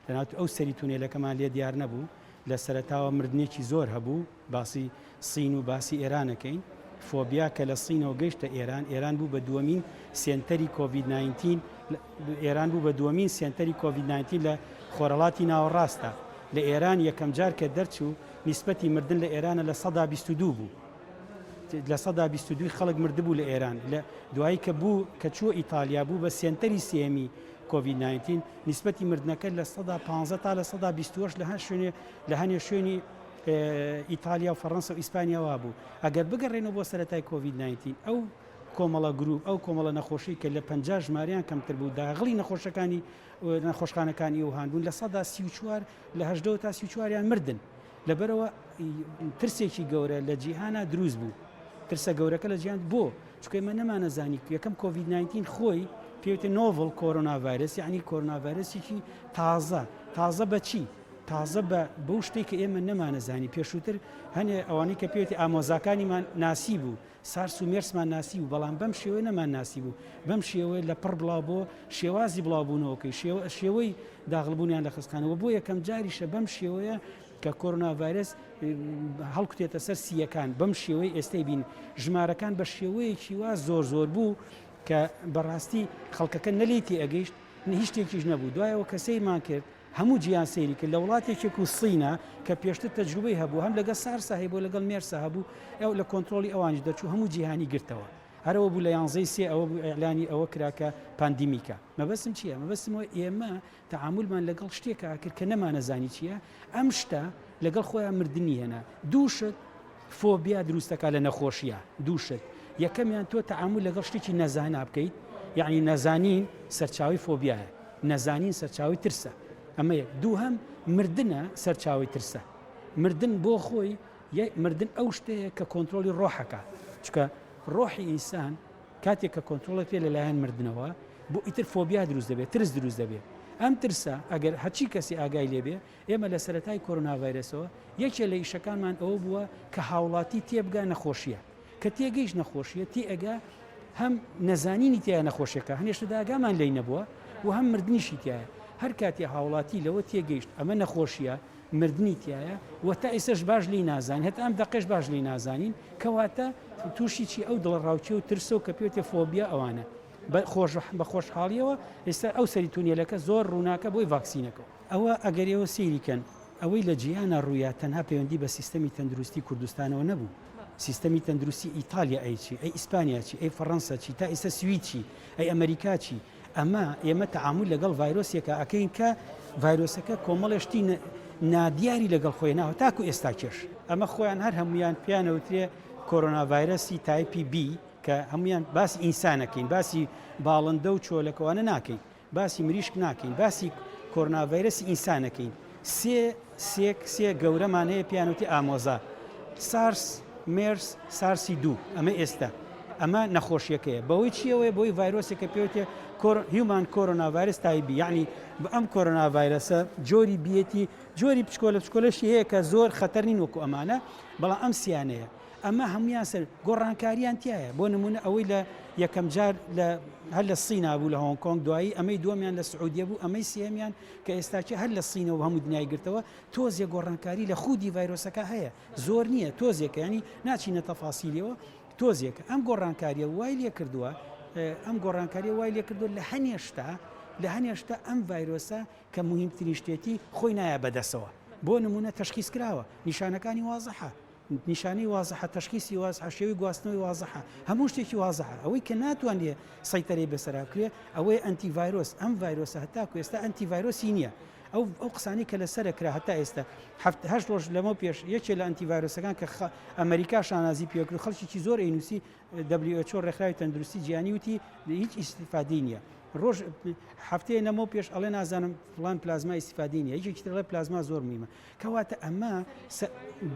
لەناو ئەو سەری تونێلەکەمان لێ دیار نەبوو لە سەرەتاوە مردنێکی زۆر هەبوو باسی سین و باسی ئێرانەکەین فۆبیا کە لە سینەوە گەیشتە ئێران ئێران بوو بە دووەمین سێنتەری کۆڤید 19 ئێران بوو بە دووەمین سێنتەری کۆڤید 19 لە خۆرەڵاتی ناوەڕاستە لە ئێران یەکەم جار کە دەرچوو نیسبەتی مردن لە ئێرانە 22% بوو 22% ی خەڵک مردبوو لە ئێران لە دوایی کە بوو کە چووە ئیتالیا بوو بە سێنتەری سێیەمی کۆڤید 19 نیسبەتی مردنەکە 15% تا 28% لە هەر شوێنێ لە هەنێ شوێنی ئیتالیا و فەڕەنسا و ئیسپانیا وابوو ئەگەر بگەڕێنەوە بۆ سەرەتای کۆڤید 19 ئەو کۆمەڵە گروپ ئەو کۆمەڵە نەخۆشی کە لە 50 ژماریان کەمتر بوو داغڵی نەخۆشەکانی نەخۆشخانەکانی ووهان بوون 34% لە 18 تا 34یان مردن لەبەرئەوە ترسێکی گەورە لە جیهانا دروست بوو ترسە گەورەکە لە جیهان بۆ چونکە ئێمە نەمانەزانی یەکەم کۆڤید 19 خۆی پێوتە novel کۆرۆنا ڤایرس یعنی کۆرۆنا ڤایرسێکی تازە تازە بەچی تازە بە بەو شتێک کە ئێمە نەمانەزانی پێشووتر هەنێ ئەوانەی کە پێوتی ئامۆزاکانیمان ناسی بوو سارس و مێرسمان ناسیبوو، بەڵام بەم شێوەیە نەمانناسیبوو، بەم شێوەیە لە پڕ بڵاو بۆ شێوازی بڵاوبوونەوەکەی، شێوەی داخڵبوونیان لە خەستخانە و بۆ یەکەم جاریشە بەم شێوەیە کە کۆرۆنا ڤایرەس هەڵکوتێتە سەر سییەکان بەم شێوەی ئێستەی بین ژمارەکان بە شێوەیەکی وا زۆر زۆر بوو کە بەڕاستی خەڵکەکە نە لێی تێئەگەیشت نە هیچ شتێکیش نەبوو دوایەوە کە سەیرمان کرد هەموو جیهان سەیری کرد لە وڵاتێکێک و سینە کە پێشتر تەجروبەی هەبوو هەم لەگەڵ سارسا هەیبوو لەگەڵ مێرسا هەبوو ئەو لە کۆنترۆڵی ئەوانیش دەرچوو هەموو جیهانی گرتەوە هەرەوە بوو لە یانزەی سێ ئەوە بوو ئیعلانی ئەوە کرا کە pandemic ە مەبەستم چییە مەبەستم ئەوە ئێمە تەعامولمان لەگەڵ شتێکا کرد کە نەمانەزانی چییە ئەم شتە لەگەڵ خۆیان مردنی هێنا دوو شت فۆبیا دروست دەکات لە نەخۆشیە دوو شت یەکەمیان تۆ تەعامول لەگەڵ شتێکی نەزانا بکەیت یعنی نەزانین سەرچاوی فۆبیایە نەزانین سەرچاوی ترسە ئەمە یەک دووهەم مردنە سەرچاوی ترسە مردن بۆ خۆی مردن ئەو شتەیە کە کۆنترۆڵی ڕۆحەکە چکە ڕۆحی ئینسان کاتێک کە کۆنترۆڵێک پێ لەلایەن مردنەوە بۆ ئیتر فۆبیا دروست دەبێت ترس دروست دەبێت ئەم ترسە ئەگەر هەرچی کەسی ئاگای لێبێ ئێمە لە سەرەتای کۆرۆنا ڤایرەسەوە یەکێ لە ئیشەکانمان ئەوە بووە کە هاوڵاتی تێبگا نەخۆشیە کە تێگەیشت نەخۆشیە تێئەگا هەم نەزانینی تایە نەخۆشیەکە هەنێ شتە ئاگامان لێی نەبووە و هەم مردنیشی تایە هەر کاتێ هاوڵاتی لەوە تێگەیشت ئەمە نەخۆشیە مردنی تایە و تا ئێستاش باش لێی نازانین هەتا ئەم دەقەش باش لێی نازانین کەواتە تووشی چی ئەو دڵەڕاوکێ و ترسە و کە پێوتێ فۆبیا ئەوانە بە خۆشحاڵیەوە ئێستا ئەو سەری تونێلەکە زۆر ڕووناکە بۆی ڤاکسینەکەەوە. ئەوە ئەگەر ئێوە سەیری کەن ئەوەی لە جیهانا ڕوویا تەنها پەیوەندی بە سیستەمی تەندروستی کوردستانەوە نەبوو، سیستەمی تەندروستی ئیتالیا ئەی چی، ئەی ئیسپانیا چی، ئەی فەڕەنسا چی، تا ئیستا سوید چی، ئەی ئەمەریکا چی، ئەمە ئێمە تەعامول لەگەڵ ڤایرۆسێکا ئەکەین کە ڤایرۆسەکە کۆمەڵێ شتی نادیاری لەگەڵ خۆی هێناوە تاکو ئێستا کێش. ئەمە خۆیان هەر هەموویان پێیان ئەوترێ کۆرۆنا ڤایرەسی type ی B کە هەموویان باسی ئینسان ئەکەین باسی باڵندە و چۆلەکەوانە ناکەین. باسی مریشک ناکەین باسی کۆرۆنا ڤایرەسی ئینسان ئەکەین سێ سێک سێ گەورەمان هەیە پێیان وتی ئامۆزا سارس مێرس سارسی دوو ئەمە ئێستا ئەمە نەخۆشیەکەیە بەوەی چیەوەی بۆی ڤایرۆسێکە پێوتێ human coronavirus type B یعنی ئەم کۆرۆنا ڤایرەسە جۆری بیەتی جۆری بچکۆلە بچکۆلەشی هەیە کە زۆر خەتەر نین وەکو ئەمانە بەڵام ئەم سیانەیە ئەمە هەموویان سەر گۆڕانکاریان تیایە بۆ نمونە ئەوەی لە یەکەم جار لە هەر لە سینا بوو لە هۆنگ کۆنگ دوایی ئەمەی دووەمیان لە سعودیە بوو ئەمەی سێمیان کە ئێستاکە هەر لە سینەوە هەموو دنیای گرتەوە تۆزێ گۆڕانکاری لە خودی ڤایرۆسەکە هەیە زۆر نییە تۆزێکە ینی ناچینە تەفاسیلیەوە تۆزێکە ئەم گۆڕانکاریە وای لێ کردووە ئەم گۆڕانکاریە وای لێ کردووە لە هەنێ شتا. لە هەنێ شتە ئەم ڤایرۆسە کە موهیمترین شتێتی خۆی نایە بەدەسەوە بۆ نمونە تەشخیس کراوە نیشانەکانی وازحە نیشانەی وازحە تەشخیسی وازحە شێوەی گواستنەوەی وازحە هەموو شتێکی وازحە ئەوەی کە ناتوانرێ سەیتەرەی بەسەرا بکرێ ئەوەیە ئەنتی ڤایرۆس ئەم ڤایرۆسە هەتاکو ئێستا ئەنتی ڤایرۆسی نییە ئەو ئەو قسانەی کە لەسەرە کرا هەتا ئێستا هەفت هەشت ڕۆژ لەمەو پێش یەکێ لە ئەنتی ڤایرۆسەکان کە ئەمریکا شانازی پێکرد و خەڵکێکی زۆر ئەینوسی WHO ڕێکخراوی تەندروستی جیهانی وتی هیچ ئیسیفادەی نییە ڕۆژ هەفتەیە لەمەو پێش ئەڵێ نازانم فلان پلازما ئیسیفادەی نییە یەکێکی تر ئەڵێ پلازما زۆر مهمە کەواتە ئەمە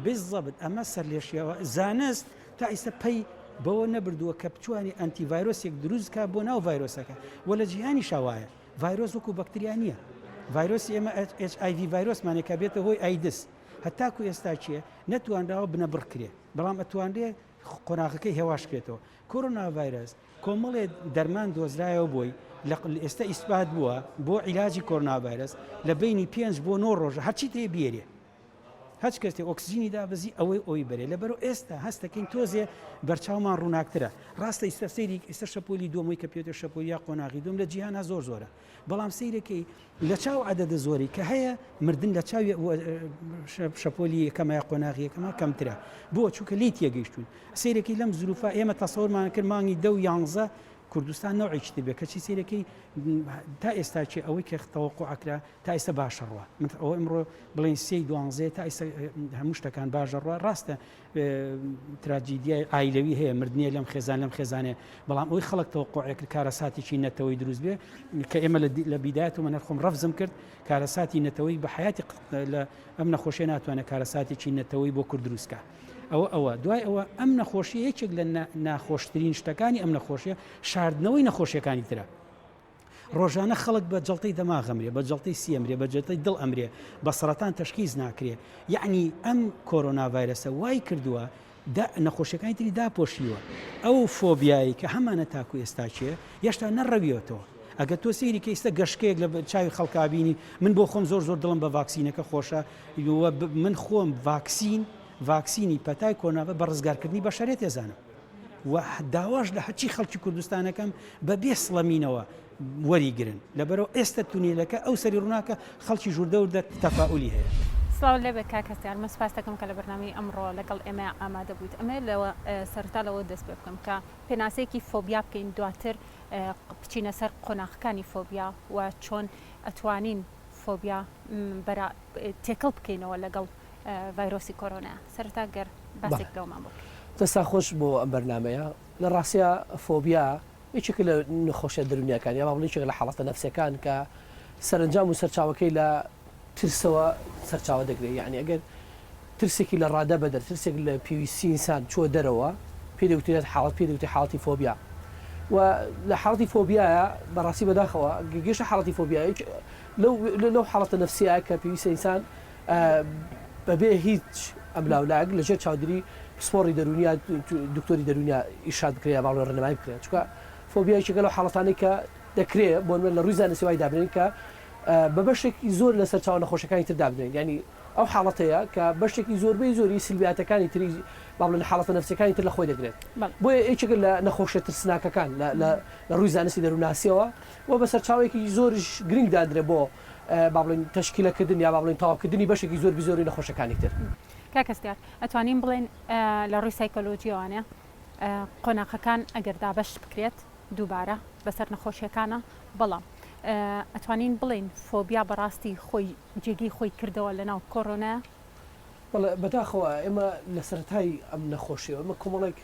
بالضبط ئەمە سەرلێشێوە زانست تا ئیستا پەی بەوە نەبردووە کە بتوانێت ئەنتی ڤایرۆسێک دروست کا بۆ ناو ڤایرۆسەکە و لە جیهانی شاوایە ڤایرۆس وەکو بەکتریا نییە ڤایرۆسی ئێمە HIV ڤایرۆسمانێک کە بێتە هۆی ئایدس هەتاکو ئێستا چیە نەتوانراوە بنەبڕ کرێ بەڵام ئەتوانرێ قۆناغەکەی هێواش کرێتەوە. کۆرۆنا ڤایرەس کۆمەڵێ دەرمان دۆزرایەوە بۆی لە ئێستا ئیسپات بووە بۆ عیلاجی کۆرۆنا ڤایرەس لە بینی پێنج بۆ نۆ ڕۆژە هەرچی تێ بێرێ هەچ کەسێ ئۆکسجینی دابەزی ئەوەی ئەوی بەرێ لەبەرو ئێستا هەستەکەین تۆزێ بەرچاومان ڕووناکترە ڕاستە ئیستا سەیری ئێستا شەپۆلی دووەمەی کە پێێتە شەپۆل یا قۆناغی دوم لە جیهانا زۆر زۆرە بەڵام سەیرەکەی لە چاو عەدەدە زۆری کە هەیە مردن لە چاوی شەپۆلی یەکەمە یا قۆناغی یەکەمە کەمترە بۆ چونکە لێی تێگەیشتوون سەیرەکەی لەم زروفە ئێمە تەسەورمان کرد مانگی دە و یانزە کوردستان نەوعێکی تر بێ کەچی سەیرەکەی تا ئێستا چێ ئەوەی کە تەوەقع کرا تا ئێستا باشە ڕوە من ئەوە ئەمڕۆ بڵێن سێی دوانزەیە تا ئێستا هەموو شتەکان باشە ڕوە ڕاستە تراجیدیای عایلەوی هەیە، مردنیە لەم خێزان لەم خێزانێ، بەڵام ئەوەی خەڵک تەوەقوعێ کرد کارەساتێکی نەتەوەی دروست بێ کە ئێمە لە بیدایەت و من هەر خۆم ڕەفزم کرد کارەساتی نەتەوەی بە حیاتی لە ئەم نەخۆشیە ناتوانێت کارەساتێکی نەتەوەی بۆ کورد دروست کا. ئەوە ئەوە دوای ئەوە ئەم نەخۆشیە یەکێک لە ناخۆشترین شتەکانی ئەم نەخۆشیە شاردنەوەی نەخۆشیەکانی ترە. ڕۆژانە خەڵک بە جەڵتەی دەماغ ئەمرێ، بە جەڵتەی سی ئەمرێ، بە جەڵتەی دڵ ئەمرێ، بە سەڕەتان تەشخیس ناکرێ. یەعنی ئەم کۆرۆنا ڤایرەسە وای کردووە دا نەخۆشیەکانی تری داپۆشیوە. ئەو فۆبیایەی کە هەمانە تاکو ئێستا کێ یەشتا نەڕەویەتەوە. ئەگەر تۆ سەیری کەی ئیستا گەشکەیەک لە چاوی خەڵکا بینی من بۆ خۆم زۆر زۆر دڵم بە ڤاکسینەکە خۆشە و من خۆم ڤاکسین ڤاکسینی پەتای کۆرۆنا بە ڕزگارکردنی بەشەرێت ئەزانم. و داواش لە هەرچی خەڵکی کوردستانەکەم بە بێ سڵەمینەوە وەریگرن لەبەرئەوە ئێستە تونێلەکە ئەو سەری ڕووناکە خەڵکیش وردە وردە تەفائولی هەیە. سڵاو لێبێت کاک هەستیار من سوپاست دەکەم کە لە بەرنامەی ئەمڕۆ لەگەڵ ئێمە ئامادە بوویت ئەمەوێت لەوە سەرەتا لەوە دەست پێ بکەم کە پێناسەیەکی فۆبیا بکەین دواتر بچینە سەر قۆناغەکانی فۆبیا و چۆن ئەتوانین فۆبیا بەرا تێکەڵ بکەینەوە لەگەڵ ڤایرۆسی کۆرۆنا سەرەتا گەر باسێک لەوەمان بۆ بکەی. دەستان خۆش بۆ ئەم بەرنامەیە. لە ڕاستیا فۆبیا یەکێکە لە نەخۆشیە دەروونیەکان یا با بڵێین یەکێکە لە حاڵەتە نەفسیەکان کە سەرەنجام و سەرچاوەکەی لە ترسەوە سەرچاوە دەگرێت یانی ئەگەر ترسێکی لە ڕادە بەدەر ترسێک لە پێویستی ئینسان چووە دەرەوە پێی دەگوترێت حاڵەت پێی دەگوترێت حاڵەتی فۆبیا و لە حاڵەتی فۆبیایە بەڕاستی بەداخەوە گەشتە حاڵەتی فۆبیا لەو لەو حاڵەتە نەفسیە کە پێویستە ئینسان بەبێ هیچ ئەملاولاک لەژێر چاودێری پسپۆڕی دەروونی یا دکتۆری دەروونی ئیرشاد بکرێت یا باڵێ ڕێنمایی بکرێت چونکە فۆبیا یەکێکە لەو حاڵەتانەی کە دەکرێ بۆ نمونە لە ڕووی زانستی وای دابنێین کە بە بەشێکی زۆر لە سەرچاوە نەخۆشیەکانی تر دابنێین یانی ئەو حاڵەتەیە کە بەشێکی زۆربەی زۆری سلبیاتەکانی تری با بڵێن حاڵەتە نەفسیەکانی تر لە خۆی دەگرێت بۆیە یەکێکە لە نەخۆشیە ترسناکەکان لە ڕووی زانستی دەروونناسیەوە و بە سەرچاوەیەکی زۆریش گرنگ دادرێ بۆ با بڵێین تەشکیلە کردن یا با بڵێین تەواو کردنی بەشێکی زۆر بزۆری نەخۆشەکانی تر. کاک هەستیار ئەتوانین بڵێین لە ڕووی سایکۆلۆجیەوانێ قۆناخەکان ئەگەر دابەش بکرێت دووبارە بەسەر نەخۆشیەکانە بەڵام ئەتوانین بڵێین فۆبیا بەڕاستی خۆی جێگەی خۆی کردەوە لەناو کۆرۆنایە؟ بەڵێ بەداخەوە ئێمە لە سەرەتای ئەم نەخۆشیەوە ئێمە کۆمەڵێک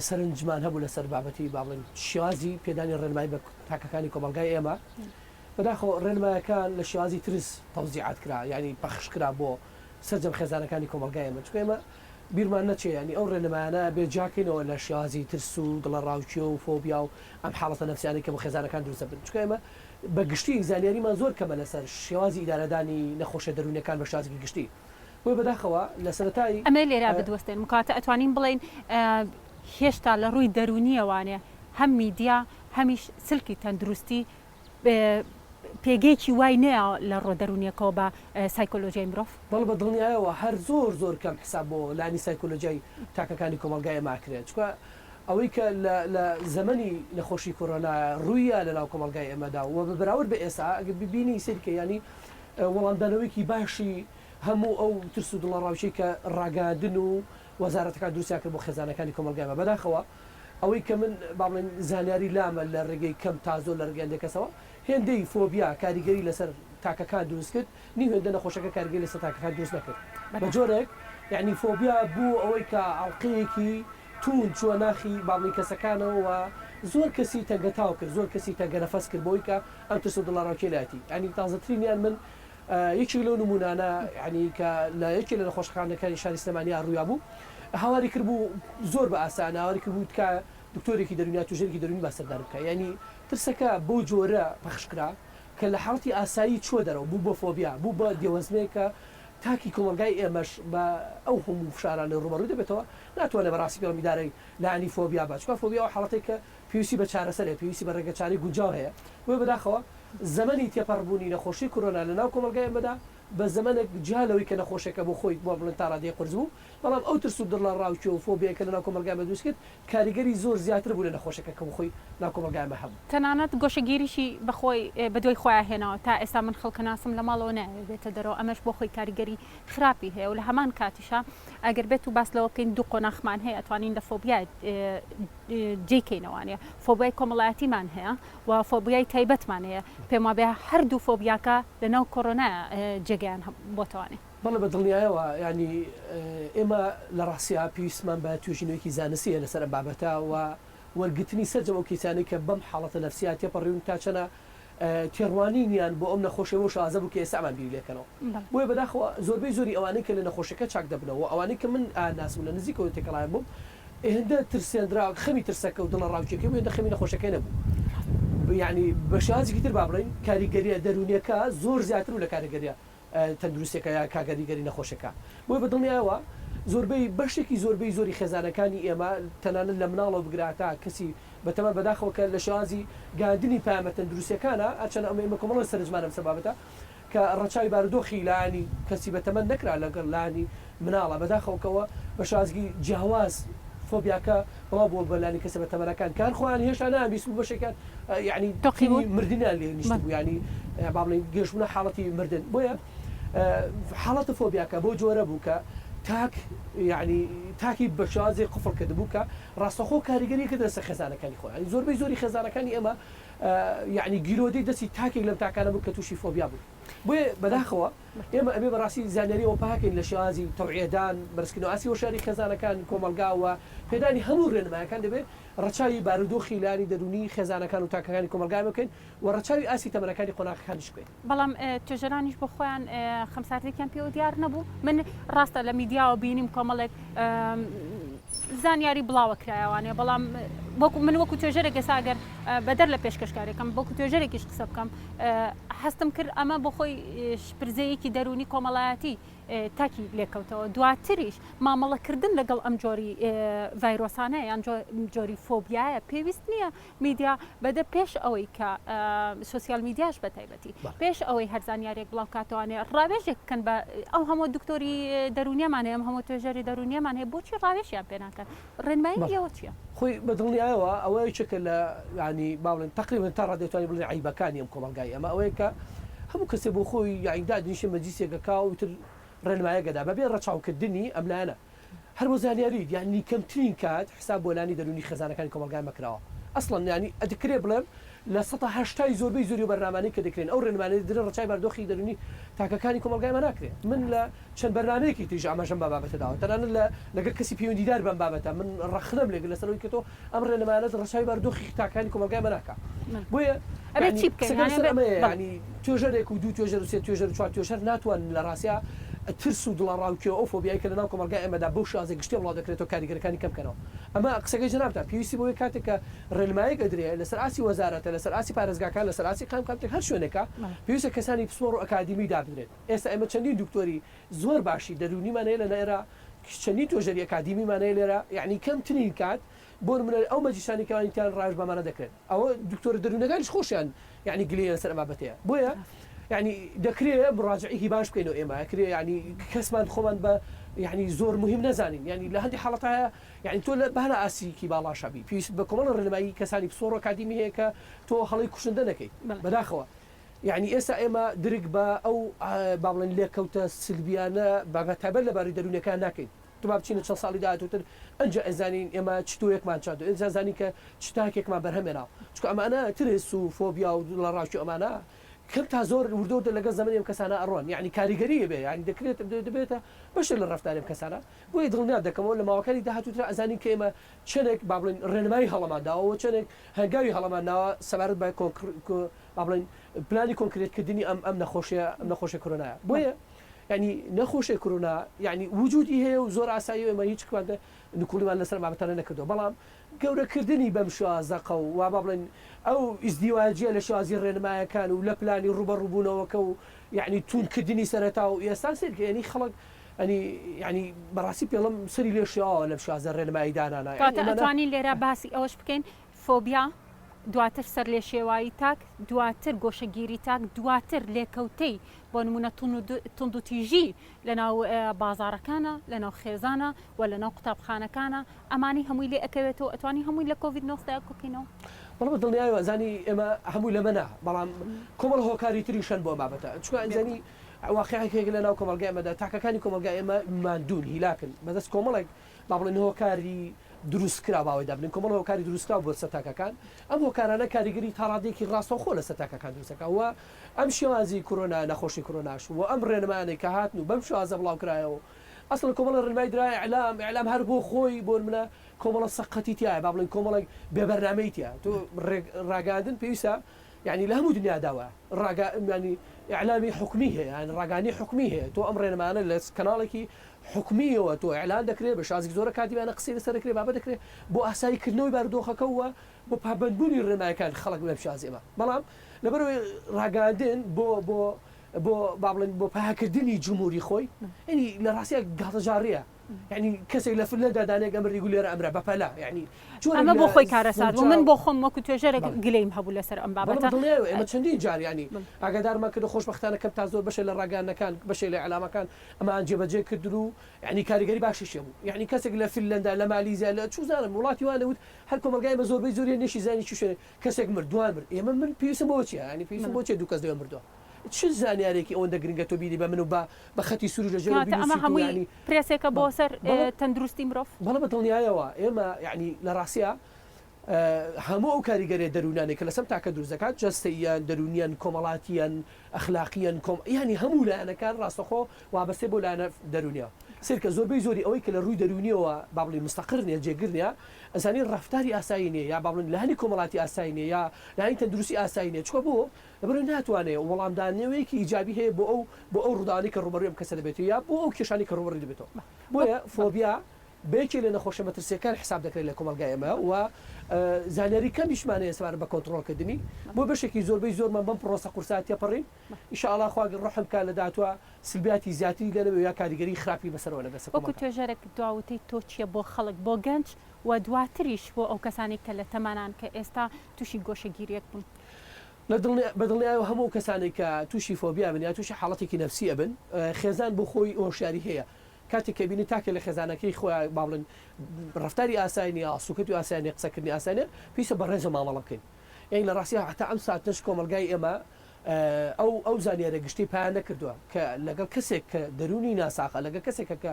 سەرنجمان هەبوو لەسەر بابەتی با بڵێین شێوازی پێدانی ڕێنمایی بە تاکەکانی کۆمەڵگای ئێمە بەداخەوە ڕێنمایەکان لە شێوازی ترس تەوزیعات کرا یانی پەخش کرا بۆ سەرجەم خێزانەکانی کۆمەڵگای ئێمە چونکە ئێمە بیرمان نەچێ یانی ئەو ڕێنمایانە بێ جیاکەینەوە لە شێوازی ترس و دڵەڕاوکێ و فۆبیا و ئەم حاڵەتە نەفسیانەی کە بۆ خێزانەکان دروست دەبن چونکە ئێمە بە گشتی زانیاریمان زۆر کەمە لەسەر شێوازی ئیدارەدانی نەخۆشیە دەروونیەکان بە شێوازێکی گشتی بۆیە بەداخەوە لە سەرەتای ئەمەوێ لێرە بدوەستێنم کەواتە ئەتوانین بڵێین هێشتا لە ڕووی دەروونیەوانێ هەم میدیا هەمیش سلکی تەندروستی پێگەیەکی وای نەیا لە ڕووە دەروونیەکەوە بە سایکۆلۆژیای مرۆڤ؟ بەڵێ بە دڵنیایەوە هەر زۆر زۆر کەم حساب بۆ لایەنی سایکۆلۆژیای تاکەکانی کۆمەڵگای ئێمە ئەکرێت چونکە. ئەوەی کە لە لە زەمەنی نەخۆشی کۆرۆنا ڕووییا لە ناو کۆمەڵگای ئێمەدا و بە بەراورد بە ئێستا ئەگەر ببینی سەیر کە یانی وەڵامدانەوەیەکی باشی هەموو ئەو ترس و دڵەڕاوکێی کە ڕاگەیاندن و وەزارەتەکان دروستیان کرد بۆ خێزانەکانی کۆمەڵگای ئێمە بەداخەوە ئەوەی کە من با بڵێین زانیاری لامە لە ڕێگەی کەم تا زۆر لە ڕێگەی هەندێک کەسەوە هێندەی فۆبیا کاریگەری لەسەر تاکەکان دروست کرد نیو هێندە نەخۆشەکە کاریگەری لەسەر تاکەکان دروست نەکرد بە جۆرێک یانی فۆبیا بوو ئەوەی کە ئەڵقەیەکی توند چووە ناخی با بڵێین کەسەکانەوە و زۆر کەسی تەنگەتاو کرد زۆر کەسی تەنگەنەفەس کرد بەوەی کە ئەم ترس و دڵەڕاوکێ لایەتی یانی تازەترینیان من یەکێک لەو نموونانە یانی کە لە یەکێک لە نەخۆشخانەکانی شاری سلێمانیا ڕوویابوو هاواری کردبوو زۆر بە ئاسان هاواری کردبوو تکایە دکتۆرێکی دەروونی یا توێژەرێکی دەروونی با سەردانم بکا یانی ترسەکە بەو جۆرە پەخش کرا کە لە حاڵەتی ئاسایی چووە دەرەوە بوو بە فۆبیا بوو بە دێوەزمەیەک کە تاکی کۆمەڵگای ئێمەش بە ئەو هەموو فشارانەی ڕووبەڕووی دەبێتەوە ناتوانێت بەڕاستی پێڵم ئیدارەی لایەنی فۆبیا بات چونکە فۆبیا ئەو حاڵەتەی کە پێویستی بە چارەسەر هەیە پێویستی بە ڕێگەچارەی گونجاو هەیە بۆیە بەداخەوە زەمەنی تێپەڕبوونی نەخۆشی کۆرۆنا لە ناو کۆمەڵگای ئێمەدا بە زەمەنێک جیا لەوەی کە نەخۆشێکە بۆ خۆی بۆ بڵێن تا ڕادەیەک قورس بوو بەڵام ئەو ترس و دڵەڕاوکێ و فۆبیای کە لە ناو کۆمەڵگای ئێمە دروست کرد کاریگەری زۆر زیاتر بوو لە نەخۆشەکە کە بۆ خۆی ناو کۆمەڵگای ئێمە هەبوو. تەنانەت گۆشەگیریشی بە خۆی بە دوای خۆیا هێناوە تا ئێستا من خەڵکەناسم لە ماڵەوە نایەوێ بێتە دەرەوە ئەمەش بۆ خۆی کاریگەری خراپی هەیە و لە هەمان کاتیشا ئەگەر بێت و باس لەوە بکەین دوو قۆناخمان هەیە ئەتوانین لە فۆبیای جێی کەینەوانە فۆبیای کۆمەڵایەتیمان هەیە و فۆبیای تایبەتمان هەیە پێم وابێ هەردوو فۆبیاکە لە ناو کۆرۆنا جێگەیان بۆتەوانێ. بەڵێ بە دڵنیایەوە یانی ئێمە لە ڕاستیا پێویستمان بە توێژینەوەیەکی زانستی هەیە لەسەر ئەم بابەتە و وەرگرتنی سەرجەم ئەو کەیسانەی کە بەم حاڵەتە نەفسیە تێپەڕیون تا چەنە تێڕوانینیان بۆ ئەم نەخۆشیە بەو شێوازە بوو کە ئێستا ئەمان بیری لێکەنەوە بۆیە بەداخەوە زۆربەی زۆری ئەوانەی کە لە نەخۆشیەکە چاک دەبنەوە و ئەوانەی کە من ئاناسم و لە نزیکەوە تێکەڵایان بووم هێندە ترسێندرا خەمی ترسەکە و دڵەڕاوکێکەی بوو هێندە خەمی نەخۆشیەکەی نەبوو یانی بە شێوازێکی تر با بڵێین کاریگەریە دەروونیەکە زۆر زیاتر بوو لە کاریگەریە تەندروستیەکە یا کاگەریگەری نەخۆشەکە بۆیە بە دڵنیایەوە زۆربەی بەشێکی زۆربەی زۆری خێزانەکانی ئێمە تەنانەت لە مناڵەوە بگرە هەتا کەسی بەتەمەن بەداخەوە کە لە شێوازی گەیاندنی پەیامە تەندروستیەکانە هەرچەندە ئەمە ئێمە کۆمەڵە سەرنجمانە لەسەر بابەتە کە ڕەچاوی بارودۆخی لایەنی کەسی بەتەمەن نەکرا لەگەڵ لایەنی مناڵە بەداخەوە کەوە بە شێوازێکی جیاواز فۆبیاکە بڵاو بووە بە لانی کەسە بەتەمەنەکان کە هەر خۆیان هێشتا نەیانبیستبوو بەشێکیان یانی تۆقیبوون مردنیان لێ نیشتبوو یانی با بڵێین گەیشتبوونە حاڵەتی مردن بۆیە حاڵەتە فۆبیاکە بەو جۆرە بوو کە تاک یانی تاکی بە شێوازێک قفڵ کردبوو کە ڕاستەخۆ کاریگەری کردە سەر خێزانەکانی خۆیان زۆربەی زۆری خێزانەکانی ئێمە یانی گیرۆدەی دەستی تاکێک لەم تاکانە بوو کە تووشی فۆبیا بوون بۆیە بەداخەوە ئێمە ئەبێ بەڕاستی زانیاری ئەوە پاکەین لە شێوازی تەوعیەدان، بەرزکردنەوە ئاستی هۆشیاری خێزانەکان، کۆمەڵگا و پێدانی هەموو ڕێنمایەکان دەبێ ڕەچاوی بارودۆخی لایەنی دەروونی خێزانەکان و تاکەکانی کۆمەڵگا ئێمە بکەین و ڕەچاوی ئاستی تەمەنەکانی قۆناغەکانیش بکەین. بەڵام توێژەرانیش بۆ خۆیان خەمساردیەکیان پێوە دیار نەبوو. من ڕاستە لە میدیاوە بینیم کۆمەڵێک زانیاری بڵاوە کرایەوانێ بەڵام وەکو من وەکو توێژەرێک ئێستا گەر بەدەر لە پێشکەشکارێکم وەکو توێژەرێکیش قسە بکەم هەستم کرد ئەمە بۆ خۆی شپرزەیەکی دەروونی کۆمەڵایەتی تاکی لێکەوتەوە دواتریش مامەڵەکردن لەگەڵ ئەم جۆری ڤایرۆسانە یان جۆری فۆبیایە پێویست نییە میدیا بەدە پێش ئەوەی کە سۆسیال میدیاش بە تایبەتی پێش ئەوەی هەر زانیارێک بڵاو کاتوانێ ڕاوێژێک بکەن بە ئەو هەموو دکتۆری دەرونیەمان هەیە ئەم هەموو توێژەری دەرونیەمان هەیە بۆچی ڕاوێژیان پێ ناکەن ڕێنمایی ئێوە چییە؟ خۆی بە دڵنیایەوە ئەوە یەکێکە لە یانی با بڵێن تەقریبەن تا ڕادەیەک توانی بڵێین عەیبەکانی ئەم کۆمەڵگای ئێمە ئەوەیە کە هەموو کەسێ بۆ خۆی یانی دادنیشێ مەجلیسێک ئەکا و ئیتر ڕێنمایەک ئەدا بەبێ ڕەچاوکردنی ئەم لایەنە. هەر بۆ زانیاریت یانی کەمترین کات حساب بۆ لانی دەروونی خێزانەکانی کۆمەڵگای ئێمە کراوە ئەسڵەن یانی ئەدکرێ بڵێم لە سەتا هەشتای زۆربەی زۆری ئەو بەرنامانەی کە دەکرێن ئەو ڕێنمانەی دەدرێن ڕەچای باردۆخی دەروونی تاکەکانی کۆمەڵگای ئێمە ناکرێ من لە چەند بەرنامەیەکی تریش ئاماژەم بە بابەتە داوە تەنانەت لە لەگەڵ کەسی پەیوەندیدار بەم بابەتە من ڕەخنەم لێ گرت لەسەر ئەوەی کە تۆ ئەم ڕێنمایانەت ڕەچاوی بارودۆخی تاکانی کۆمەڵگای ئێمە ناکا بۆیە ئەبێ یانی چی بکەین قسەکە یانی لەسەر ئەبێ ئەمەیە بەڵێ. یانی توێژەرێک و دوو توێژەر و سێ توێژەر و چوار توێژەر ناتوانن لە ڕاستیا ترس و دڵەڕاوکێ و ئەو فۆبیای کە لەناو کۆمەڵگای ئێمەدا بەو شێوازە گشتیە بڵاو دەکرێتەوە کاریگەرەکانی کەم بکەنەوە ئەمە قسەکەی جەنابتان پێویستی بەوەیە کاتێک کە ڕێنمایەک ئەدرێ لەسەر ئاستی وەزارەتە لەسەر ئاستی پارێزگاکان لەسەر ئاستی قایمقامیەت هەر شوێنێکە پێویستە کەسانی پسپۆڕ و ئەکادیمی دابنرێن ئێستا ئێمە چەندین دکتۆری زۆر باشی دەروونیمان هەیە لە لێرە چەندین توێژەری ئەکادیمیمان هەیە لێرە یەعنی کەمترین کات بۆ نمونە ئەو مەجلیسانەی کە تیان ڕاوێژ بەمانە دەکرێن ئەوە دکتۆرە دەروونەکانیش خۆشیان یەعنی گلەییان لەسەر ئەم بابەتەیە بۆیە یەعنی دەکرێ مڕاجعێکی باش بکەینەوە ئێمە ئەکرێ یەعنی کەسمان خۆمان بە یعنی زۆر مهم نەزانین یعنی لە هەندی حاڵەتە یعنی تۆ لە بەهرە ئاسیکی باڵاشا بی پێویست بە کۆمەڵە ڕێنمایی کەسانی پسۆڕ و ئەکادیمی هەیە کە تۆ هەڵەی کوشندە نەکەیت بەداخەوە یعنی ئێستا ئێمە درک بە ئەو با بڵێن لێکەوتە سلبیانە بە تایبەت لە باری دەروونیەکان ناکەین تۆ با بچینە چەند ساڵی داهاتووتر ئەنجا ئەزانین ئێمە چ تۆیەکمان چاندوە ئینجا زانین کە چ تاکێکمان بەرهەم هێناوە چونکە ئەمانە ترس و فۆبیا و دڵەڕاوکێ و ئەمانە کەم تا زۆر وردە وردە لەگەڵ زەمەنی ئەم کەسانە ئەڕۆن یانی کاریگەری ئەبێ یانی دەکرێت دەبێتە بەشێک لە ڕەفتاری ئەم کەسانە بۆیە دڵنیات دەکەمەوە لە ماوەکانی داهاتووترا ئەزانین کە ئێمە چەندێک با بڵێین ڕێنمایی هەڵەمان داوە و چەندێک هەنگاوی هەڵەمان ناوە سەبارەت بە با بڵێین پلانی کۆنکرێتکردنی ئەم ئەم نەخۆشیە ئەم نەخۆشیە کۆرۆنایە بۆیە یانی نەخۆشی کۆرۆنا یانی وجودی هەیە و زۆر ئاسایی و ئێمە هیچ کمان نکوڵیمان لەسەر بابەتانە نەکردووە بەڵام گەورەکردنی بەم شێوازە قە و وا با بڵێین ئەو ئیزدیواجیە لە شێوازی ڕێنمایەکان و لە پلانی ڕووبەڕووبوونەوەکە و یانی تووندکردنی سەرەتا و ئێستا سەیرکە یانی خەڵک یانی یانی بەڕاستی پێڵم سەری لێ شێواوە لەم شێوازە ڕێنمایی دانانە یانی کەواتە ئەمانە ئەتوانین لێرە باسی ئەوەش بکەین فۆبیا دواتر سەرلێشێوایی تاک، دواتر گۆشەگیری تاک، دواتر لێکەوتەی بۆ نموونە توندوتیژی لەناو بازاڕەکانە، لەناو خێزانە و لەناو قوتابخانەکانە، ئەمانەی هەمووی لێ ئەکەوێتەوە ئەتوانین هەمووی لە کۆڤید 19 کۆکەینەوە؟ بەڵێ بە دڵنیایەوە ئەزانی ئێمە هەمووی لەمە نا، بەڵام کۆمەڵە هۆکاری تریش هەن بۆ ئەم بابەتە، چونکە ئەزانی واقیعێک هەیە لەناو کۆمەڵگای ئێمەدا تاکەکانی کۆمەڵگای ئێمە ماندوون، هیلاکن بەدەست کۆمەڵێک با بڵێین هۆکاری دروستکراو با وای دابنێین کۆمەڵە هۆکاری دروستکراو بۆ سەر تاکەکان، ئەم هۆکارانە کاریگەری تا ڕادەیەکی ڕاستەوخۆ لەسەر تاکەکان دروست دەکات و ئەم شێوازی کۆرۆنا نەخۆشی کۆرۆناش و ئەم ڕێنمایانەی کە هاتن و بەم شێوازە بڵاوکرایەوە ئەسڵەن کۆمەڵە ڕێنمای درا ئیعلام ئیعلام هەر بۆ خۆی بۆ نمونە کۆمەڵە سەقەتی تیایە با بڵێین کۆمەڵێک بێ بەرنامەی تیایە تۆ ڕاگەیاندن پێویستە یانی لە هەموو دنیادا وایە ڕاگا یانی ئیعلامی حکومی هەیە یانی ڕاگەیاندنی حکومی هەیە تۆ ئەم ڕێنمایانە لە کەناڵێکی حکومیەوە تۆ ئیعلان دەکرێت بە شازێکی زۆرە کاتیبانە قسەی لەسەر دەکرێت بابەت دەکرێت بۆ ئاسایی کردنەوەی بارودۆخەکە و بۆ پابەندبوونی ڕێنمایەکان خەڵک لەم شازی ئەمە بەڵام لەبەرئەوەی ڕاگەیاندن بۆ بۆ بۆ با بڵێن بۆ پاکردنی جمهوری خۆی یعنی لە ڕاستیا گاڵتەجاڕیە یعنی کەسێک لە فنلەندا دانێک ئەمری گو لێرە ئەمرە بەپەلە یعنی ئەمە بۆ خۆی کارەسات بوو من بۆ خۆم وەکو توێژەرێک گلەیم هەبوو لەسەر ئەم بابەتە. دڵنیایەوە ئێمە چەندین جار یعنی ئاگادارمان کردو خۆشبەختانە کەم تا زۆر بەشێ لە ڕاگەیاندنەکان بەشێ لە ئیعلامەکان ئەمەیان جێبەجێ کردن و یعنی کاریگەری باشیش هەبوو یعنی کەسێک لە فنلەندا لە مالیزیا لە چوزانم وڵاتی وان وت هەر کۆمەڵگای ئێمە زۆربەی زۆریان نەشی زانی چ شوێنێک کەسێک مرد دوان مرد ئێمە من پێویستم بەوە چیە یعنی پێویستم بۆ چیە دوو کەس لەوێ مردووە چ زانیارێکی ئەوەندە گرنگە تۆ بیری بە من و بە بە خەتی سووریش لە ژێرەوە کەواتە ئەمە بینووسیت و هەمووی یعنی پرێسێکە بۆ سەر بەڵێ تەندروستی مرۆڤ؟ بەڵێ بە دڵنیایەوە ئێمە یعنی لە ڕاستیا هەموو ئەو کاریگەریە دەروونانەی کە لەسەر تاکە دروست دەکات جەستەییان دەروونیان کۆمەڵاتیان ئەخلاقیان کۆم یعنی هەموو لایەنەکان ڕاستەخۆ وابەستەیە بۆ لایەنە دەروونیە سەیرکە زۆربەی زۆری ئەوەی کە لە ڕووی دەروونیەوە با بڵێین مستەقر نیە جێگر نیە ئەزانی ڕەفتاری ئاسایی نیە یا با بڵێین لایەنی کۆمەڵاتی ئاسایی نیە یا لایەنی تەندروستی ئاسایی نیە چونکە بۆ لەبەرئەوەی ناتوانێ وەڵامدانەوەیەکی ئیجابی هەیە بۆ ئەو بۆ ئەو ڕووداوانەی کە ڕووبەڕووی ئەم کەسە دەبێتەوە یا بۆ ئەو کێشانەی کە ڕووبەڕووی دەبێتەوە. بۆیە فۆبیا بە یەکێک لە نەخۆشە مەترسییەکان حساب دەکرێت لە کۆمەڵگای ئێمە و زانیاری کەمیشمان هەیە سەبارەت بە کۆنتڕۆڵکردنی. بۆ بەشێکی زۆربەی زۆرمان بەم پڕۆسە قورسە تێپەڕین. ان شاء اللە خوا گەر ڕەحم بکات لە داهاتووە سلبیاتی زیاتری لێ نەبێ و یا کاریگەری خراپی بەسەرەوە نەبێت سەر وەکو کۆمەڵگا. توێژەرێک دوا وتەی تۆ چییە بۆ خەڵک، بۆ گەنج و دواتریش بۆ ئەو کەسانەی کە لە تەمەنان کە ئێستا تووشی گۆشەگیرییەک بوون؟ لە دڵنیا بە دڵنیایەوە هەموو ئەو کەسانەی کە تووشی فۆبیا بن یا تووشی حاڵەتێکی نەفسی ئەبن خێزان بۆ خۆی هۆشیاری هەیە کاتێک کە بینی تاکێ لە خێزانەکەی خۆیان با بڵێن ڕەفتاری ئاسایی نیە هەڵسوکەوتی ئاسایی نیە قسەکردنی ئاسایی نیە پێویستە بە ڕێزەوە مامەڵە بکەین یانی لە ڕاستیا هەتا ئەم ساتەش کۆمەڵگای ئێمە ئەو ئەو زانیارە گشتی پیا نەکردووە کە لەگەڵ کەسێک کە دەروونی ناساقە لەگەڵ کەسێک کە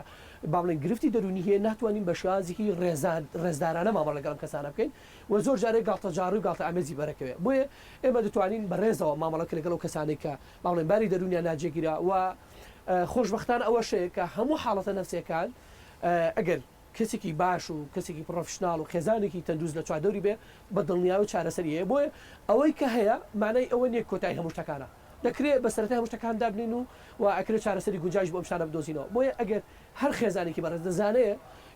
با بڵێن گرفتی دەروونی هەیە ناتوانین بە شێوازێکی ڕێزان ڕێزدارانە مامەڵە لەگەڵ ئەم کەسانە بکەین و زۆر جارێ گاڵتەجاڕی و گاڵتەئامێزی بەرەکەوێ بۆیە ئێمە دەتوانین بە ڕێزەوە مامەڵە بکەین لەگەڵ ئەو کەسانەی کە با بڵێین باری دەروونیان ناجێگیرە و خۆشبەختانە ئەوەش هەیە کە هەموو حاڵەتە نەفسیەکان ئەگەر کەسێکی باش و کەسێکی پڕۆفشناڵ و خێزانێکی تەندروست لە چواردەوری بێ بە دڵنیایەوە چارەسەری هەیە بۆیە ئەوەی کە هەیە مانای ئەوە نییە کۆتایی هەموو شتەکانە دەکرێ بە سەرەتای هەموو شتەکان دابنێین و و ئەکرێ چارەسەری گونجاویش بۆ ئەم شتانە بدۆزینەوە بۆیە ئەگەر هەر خێزانێکی بەڕێز دەزانێ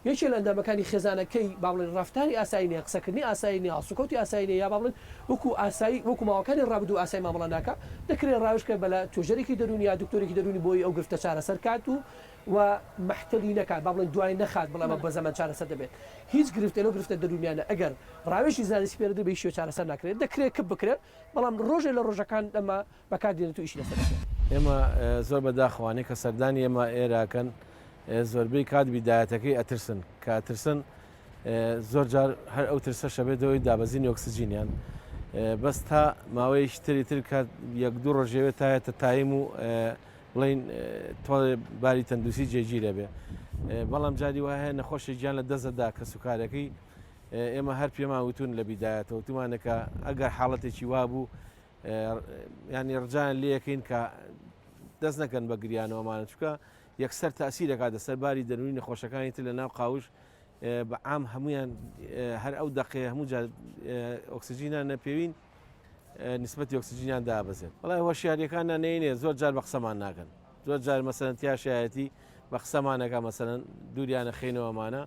یەکێ لە ئەندامەکانی خێزانەکەی با بڵێین ڕەفتاری ئاسایی نیە، قسەکردنی ئاسایی نیە، هەڵسوکەوتی ئاسایی نیە یا با بڵێین وەکو ئاسایی وەکو ماوەکانی ڕابردوو ئاسایی مامەڵە ناکا، دەکرێ ڕاوێژ بکە بە لە توێژەرێکی دەروونی یا دکتۆرێکی دەروونی بۆی ئەو گرفتە چارەسەر کات و و مەحتەلی نەکات با بڵێین دوای نەخات بڵێ ئەمە بە زەمەن چارەسەر دەبێت. هیچ گرفتێ لەو گرفتە دەروونیانە ئەگەر ڕاوێژی زانستی پێ نەدرێ بە هیچ شێوە چارەسەر ناکرێت. دەکرێ کپ بکرێت بەڵام ڕۆژێ لە ڕۆژەکان ئەمە بەکار دێنێت و ئیشی لەسەر دەکرێت. ئێمە زۆر بە داخەوانەی کە سەردانی ئێمە ئێرە ئەکەن. زۆربەی کات بیدایەتەکەی ئەترسن کە ئەترسن زۆر جار هەر ئەو ترسەش ئەبێتە هۆی دابەزینی ئۆکسجینیان بەس تا ماوەیەکی تری تر کات یەک دوو ڕۆژێوێت تایەتە تایم و بڵین تۆڵێ باری تەندروستی جێگیرە بێ بەڵام جاری وایە هەیە نەخۆشی گیان لە دەستدا کە سوکارەکەی ئێمە هەر پێمان وتون لە بیدایەتەوە تومانەکە ئەگەر حاڵەتێکی وابوو ینی ڕجان لەکەین کە دەست نەکەن بە گریانەوەمانە چکە یەکسەر تاسیر دەکاتە سەر باری دەروونی نەخۆشەکانی تر لە ناو قاوش بە عام هەمویان هەر ئەو دەقەیە هەموو جار ئۆکسجینیان نەپێوین نسبەتی ئۆکسجینیان دابەزێت وڵای هۆشیاریەکان نەینێ زۆر جار بە قسەمان ناکەن زۆر جار مەسەن تیاشایەتی بە قسەمانەکە مەسەن دووریانە خینەوەمانە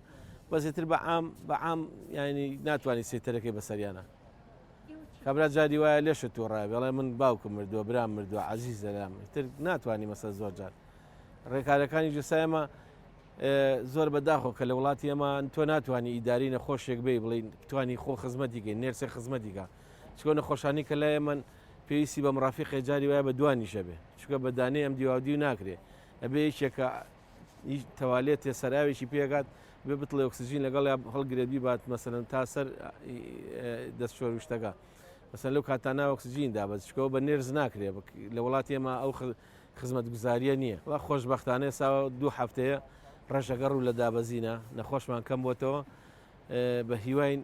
بەزیتر بە عام بە عام ینی ناتوانانی سیتەرەکەی بەسەریانە کابرا جاری وایە لێشت تووڕە بێڵێ من باوکم مردووە برام مردووە عزیز دەلام تر ناتوانانی مەسە زۆر جار ڕێکارەکانی جسا ئێمە زۆر بەداخۆ کە لە وڵاتی ئێمە تۆ ناتوانانی ئیداری نەخۆشێک بێ بڵین بتانی خۆ خزمەتیکەی نێرسێ خزمەتیکە چکۆ نەخۆشانی کە لای من پێویستی بە مڕافیقێ جاری وایە بە دوانیشە بێ چکە بە دانەی ئەم دیواودی و ناکرێ ئەبێ یەکێکە تەوالێتێ سەراوێکی پێگات بێ بتڵێ ئۆکسجین لەگەڵ هەڵگرێت بیبات مەسەرەن تا سەر دەست شۆروشتەکە مەسەن لەو کاتانە ئۆکسجین دابەز چکەوە بە نێرز ناکرێ لە وڵاتی ئێمە ئەو خزمەتگوزاریە نییە وە خۆشببختانە ئێستا دوو هەفتەیە ڕێژەکە ڕوو لە دابەزینە نەخۆشمان کەم بۆتەوە بە هیواین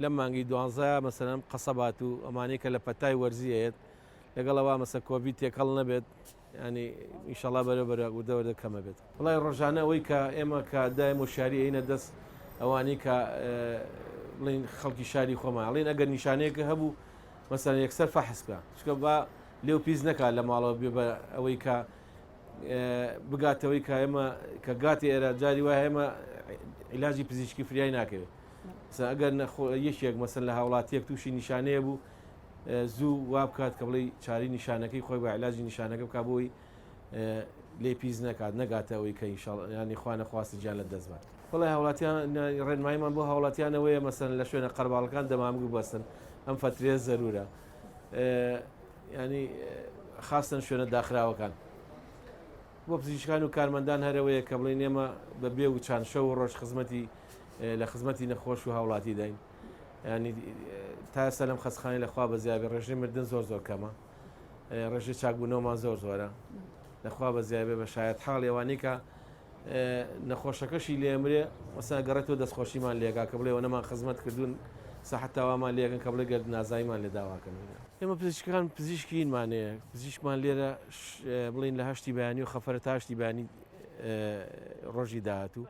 لەم مانگی دوانزە مەسەرم قەسەبات و ئەمانەی کە لە پەتای وەرزیەت لەگەڵەوە مەسە کۆڤید تێکەڵ نەبێت ینی ئیشەڵا بەرە بەرە وردە وردە کەمە بێت وڵی ڕۆژانە ئەوەی کە ئێمە کە دایم وشاری ئەینە دەست ئەوانەی کە بڵین خەڵکی شاری خۆمان ئەڵێن ئەگەر نیشانەیەکە هەبوو مەسەن یەکسەر فەحس بکە چکە با لێو پیس نەکات لە ماڵەوە بێ بە ئەوەی کە بگاتەوەی کە ئێمە کە گاتی ئێرە جاری وایە ئێمە عیلاجی پزیشکی فریای ناکەوێت ئەگەر یەکێک مەسن لە هاوڵاتیەک تووشی نیشانەیە بوو زوو وا بکات کە بڵێ چاری نیشانەکەی خۆی بە عیلاجی نیشانەکە بک بۆی لێ پیس نەکات نەگاتە ئەوەی کە ئینشاڵ ینی خوا نەخواستە گیان لە دەست بات. وەڵای هاوڵاتیان ڕێنماییمان بۆ هاوڵاتیان ئەوەیە مەسەن لە شوێنە قەرباڵەکان دەمامک ببەستن ئەم فەترەیە زەرورە ینی خاستن شوێنە داخراوەکان بۆ پزیشکان و کارمەندان هەرەوەیە کە بڵێن ئێمە بە بێ وچان شەو و ڕۆژ خزمەتی لە خزمەتی نەخۆش و هاوڵاتی داین ینی تا ئێستا لەم خەستخانەی لەخوا بەزیابێ ڕێژەی مردن زۆر زۆر کەمە ڕێژەی چاکبوونەوەمان زۆر زۆرە لەخوا بەزیابێ بە شایەت حاڵی ئەوانەی کە نەخۆشەکەشی لێمرێ مەسا گەڕێتەوە دەستخۆشیمان لێکا کە بڵێ ئەوەنەمان خزمەت کردوون سەحەت تاوامان لێکن کە بڵێ گەرد نازاییمان لێ داواکەن ئێمە پزیشکان پزیشکینمان هەیە پزیشکمان لێرە بڵین لە هەشتی بەیانی و خەفەرە تا هەشتی بەیانی ڕۆژی داهاتوو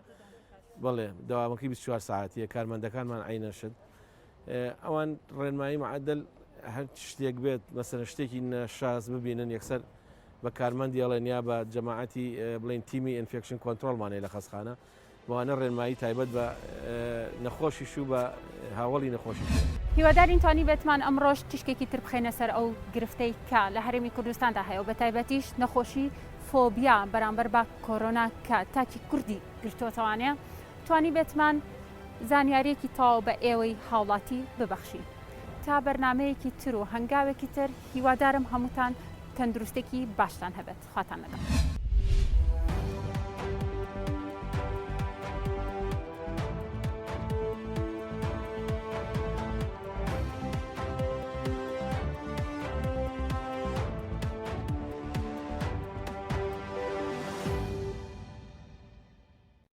بەڵێ دەوامەکەی 24 ساعتیە کارمەندەکانمان عینەشت ئەوان ڕێنمایی معدل هەر شتێک بێت مەسەلەن شتێکی نەشاز ببینن یەکسەر بە کارمەندی ئەڵێن یا بە جەماعەتی بڵین تیمی infection control مان هەیە لە خەستخانە بەوانە ڕێنمایی تایبەت بە نەخۆشیش و بە هاوەڵی نەخۆشیش. هیوادارین توانیبێتمان ئەمڕۆش تیشکێکی تر بخەینە سەر ئەو گرفتەی کە لە هەرێمی کوردستاندا هەیە و بەتایبەتیش نەخۆشی فۆبیا بەرامبەر بە کۆرۆنا کە تاکی کوردی گرتۆتەوانێ توانیبێتمان زانیاریەکی تەواو بە ئێوەی هاوڵاتی ببەخشین تا بەرنامەیەکی تر و هەنگاوێکی تر هیوادارم هەمووتان تەندروستێکی باشتان هەبێت خواتان لەگەڵ.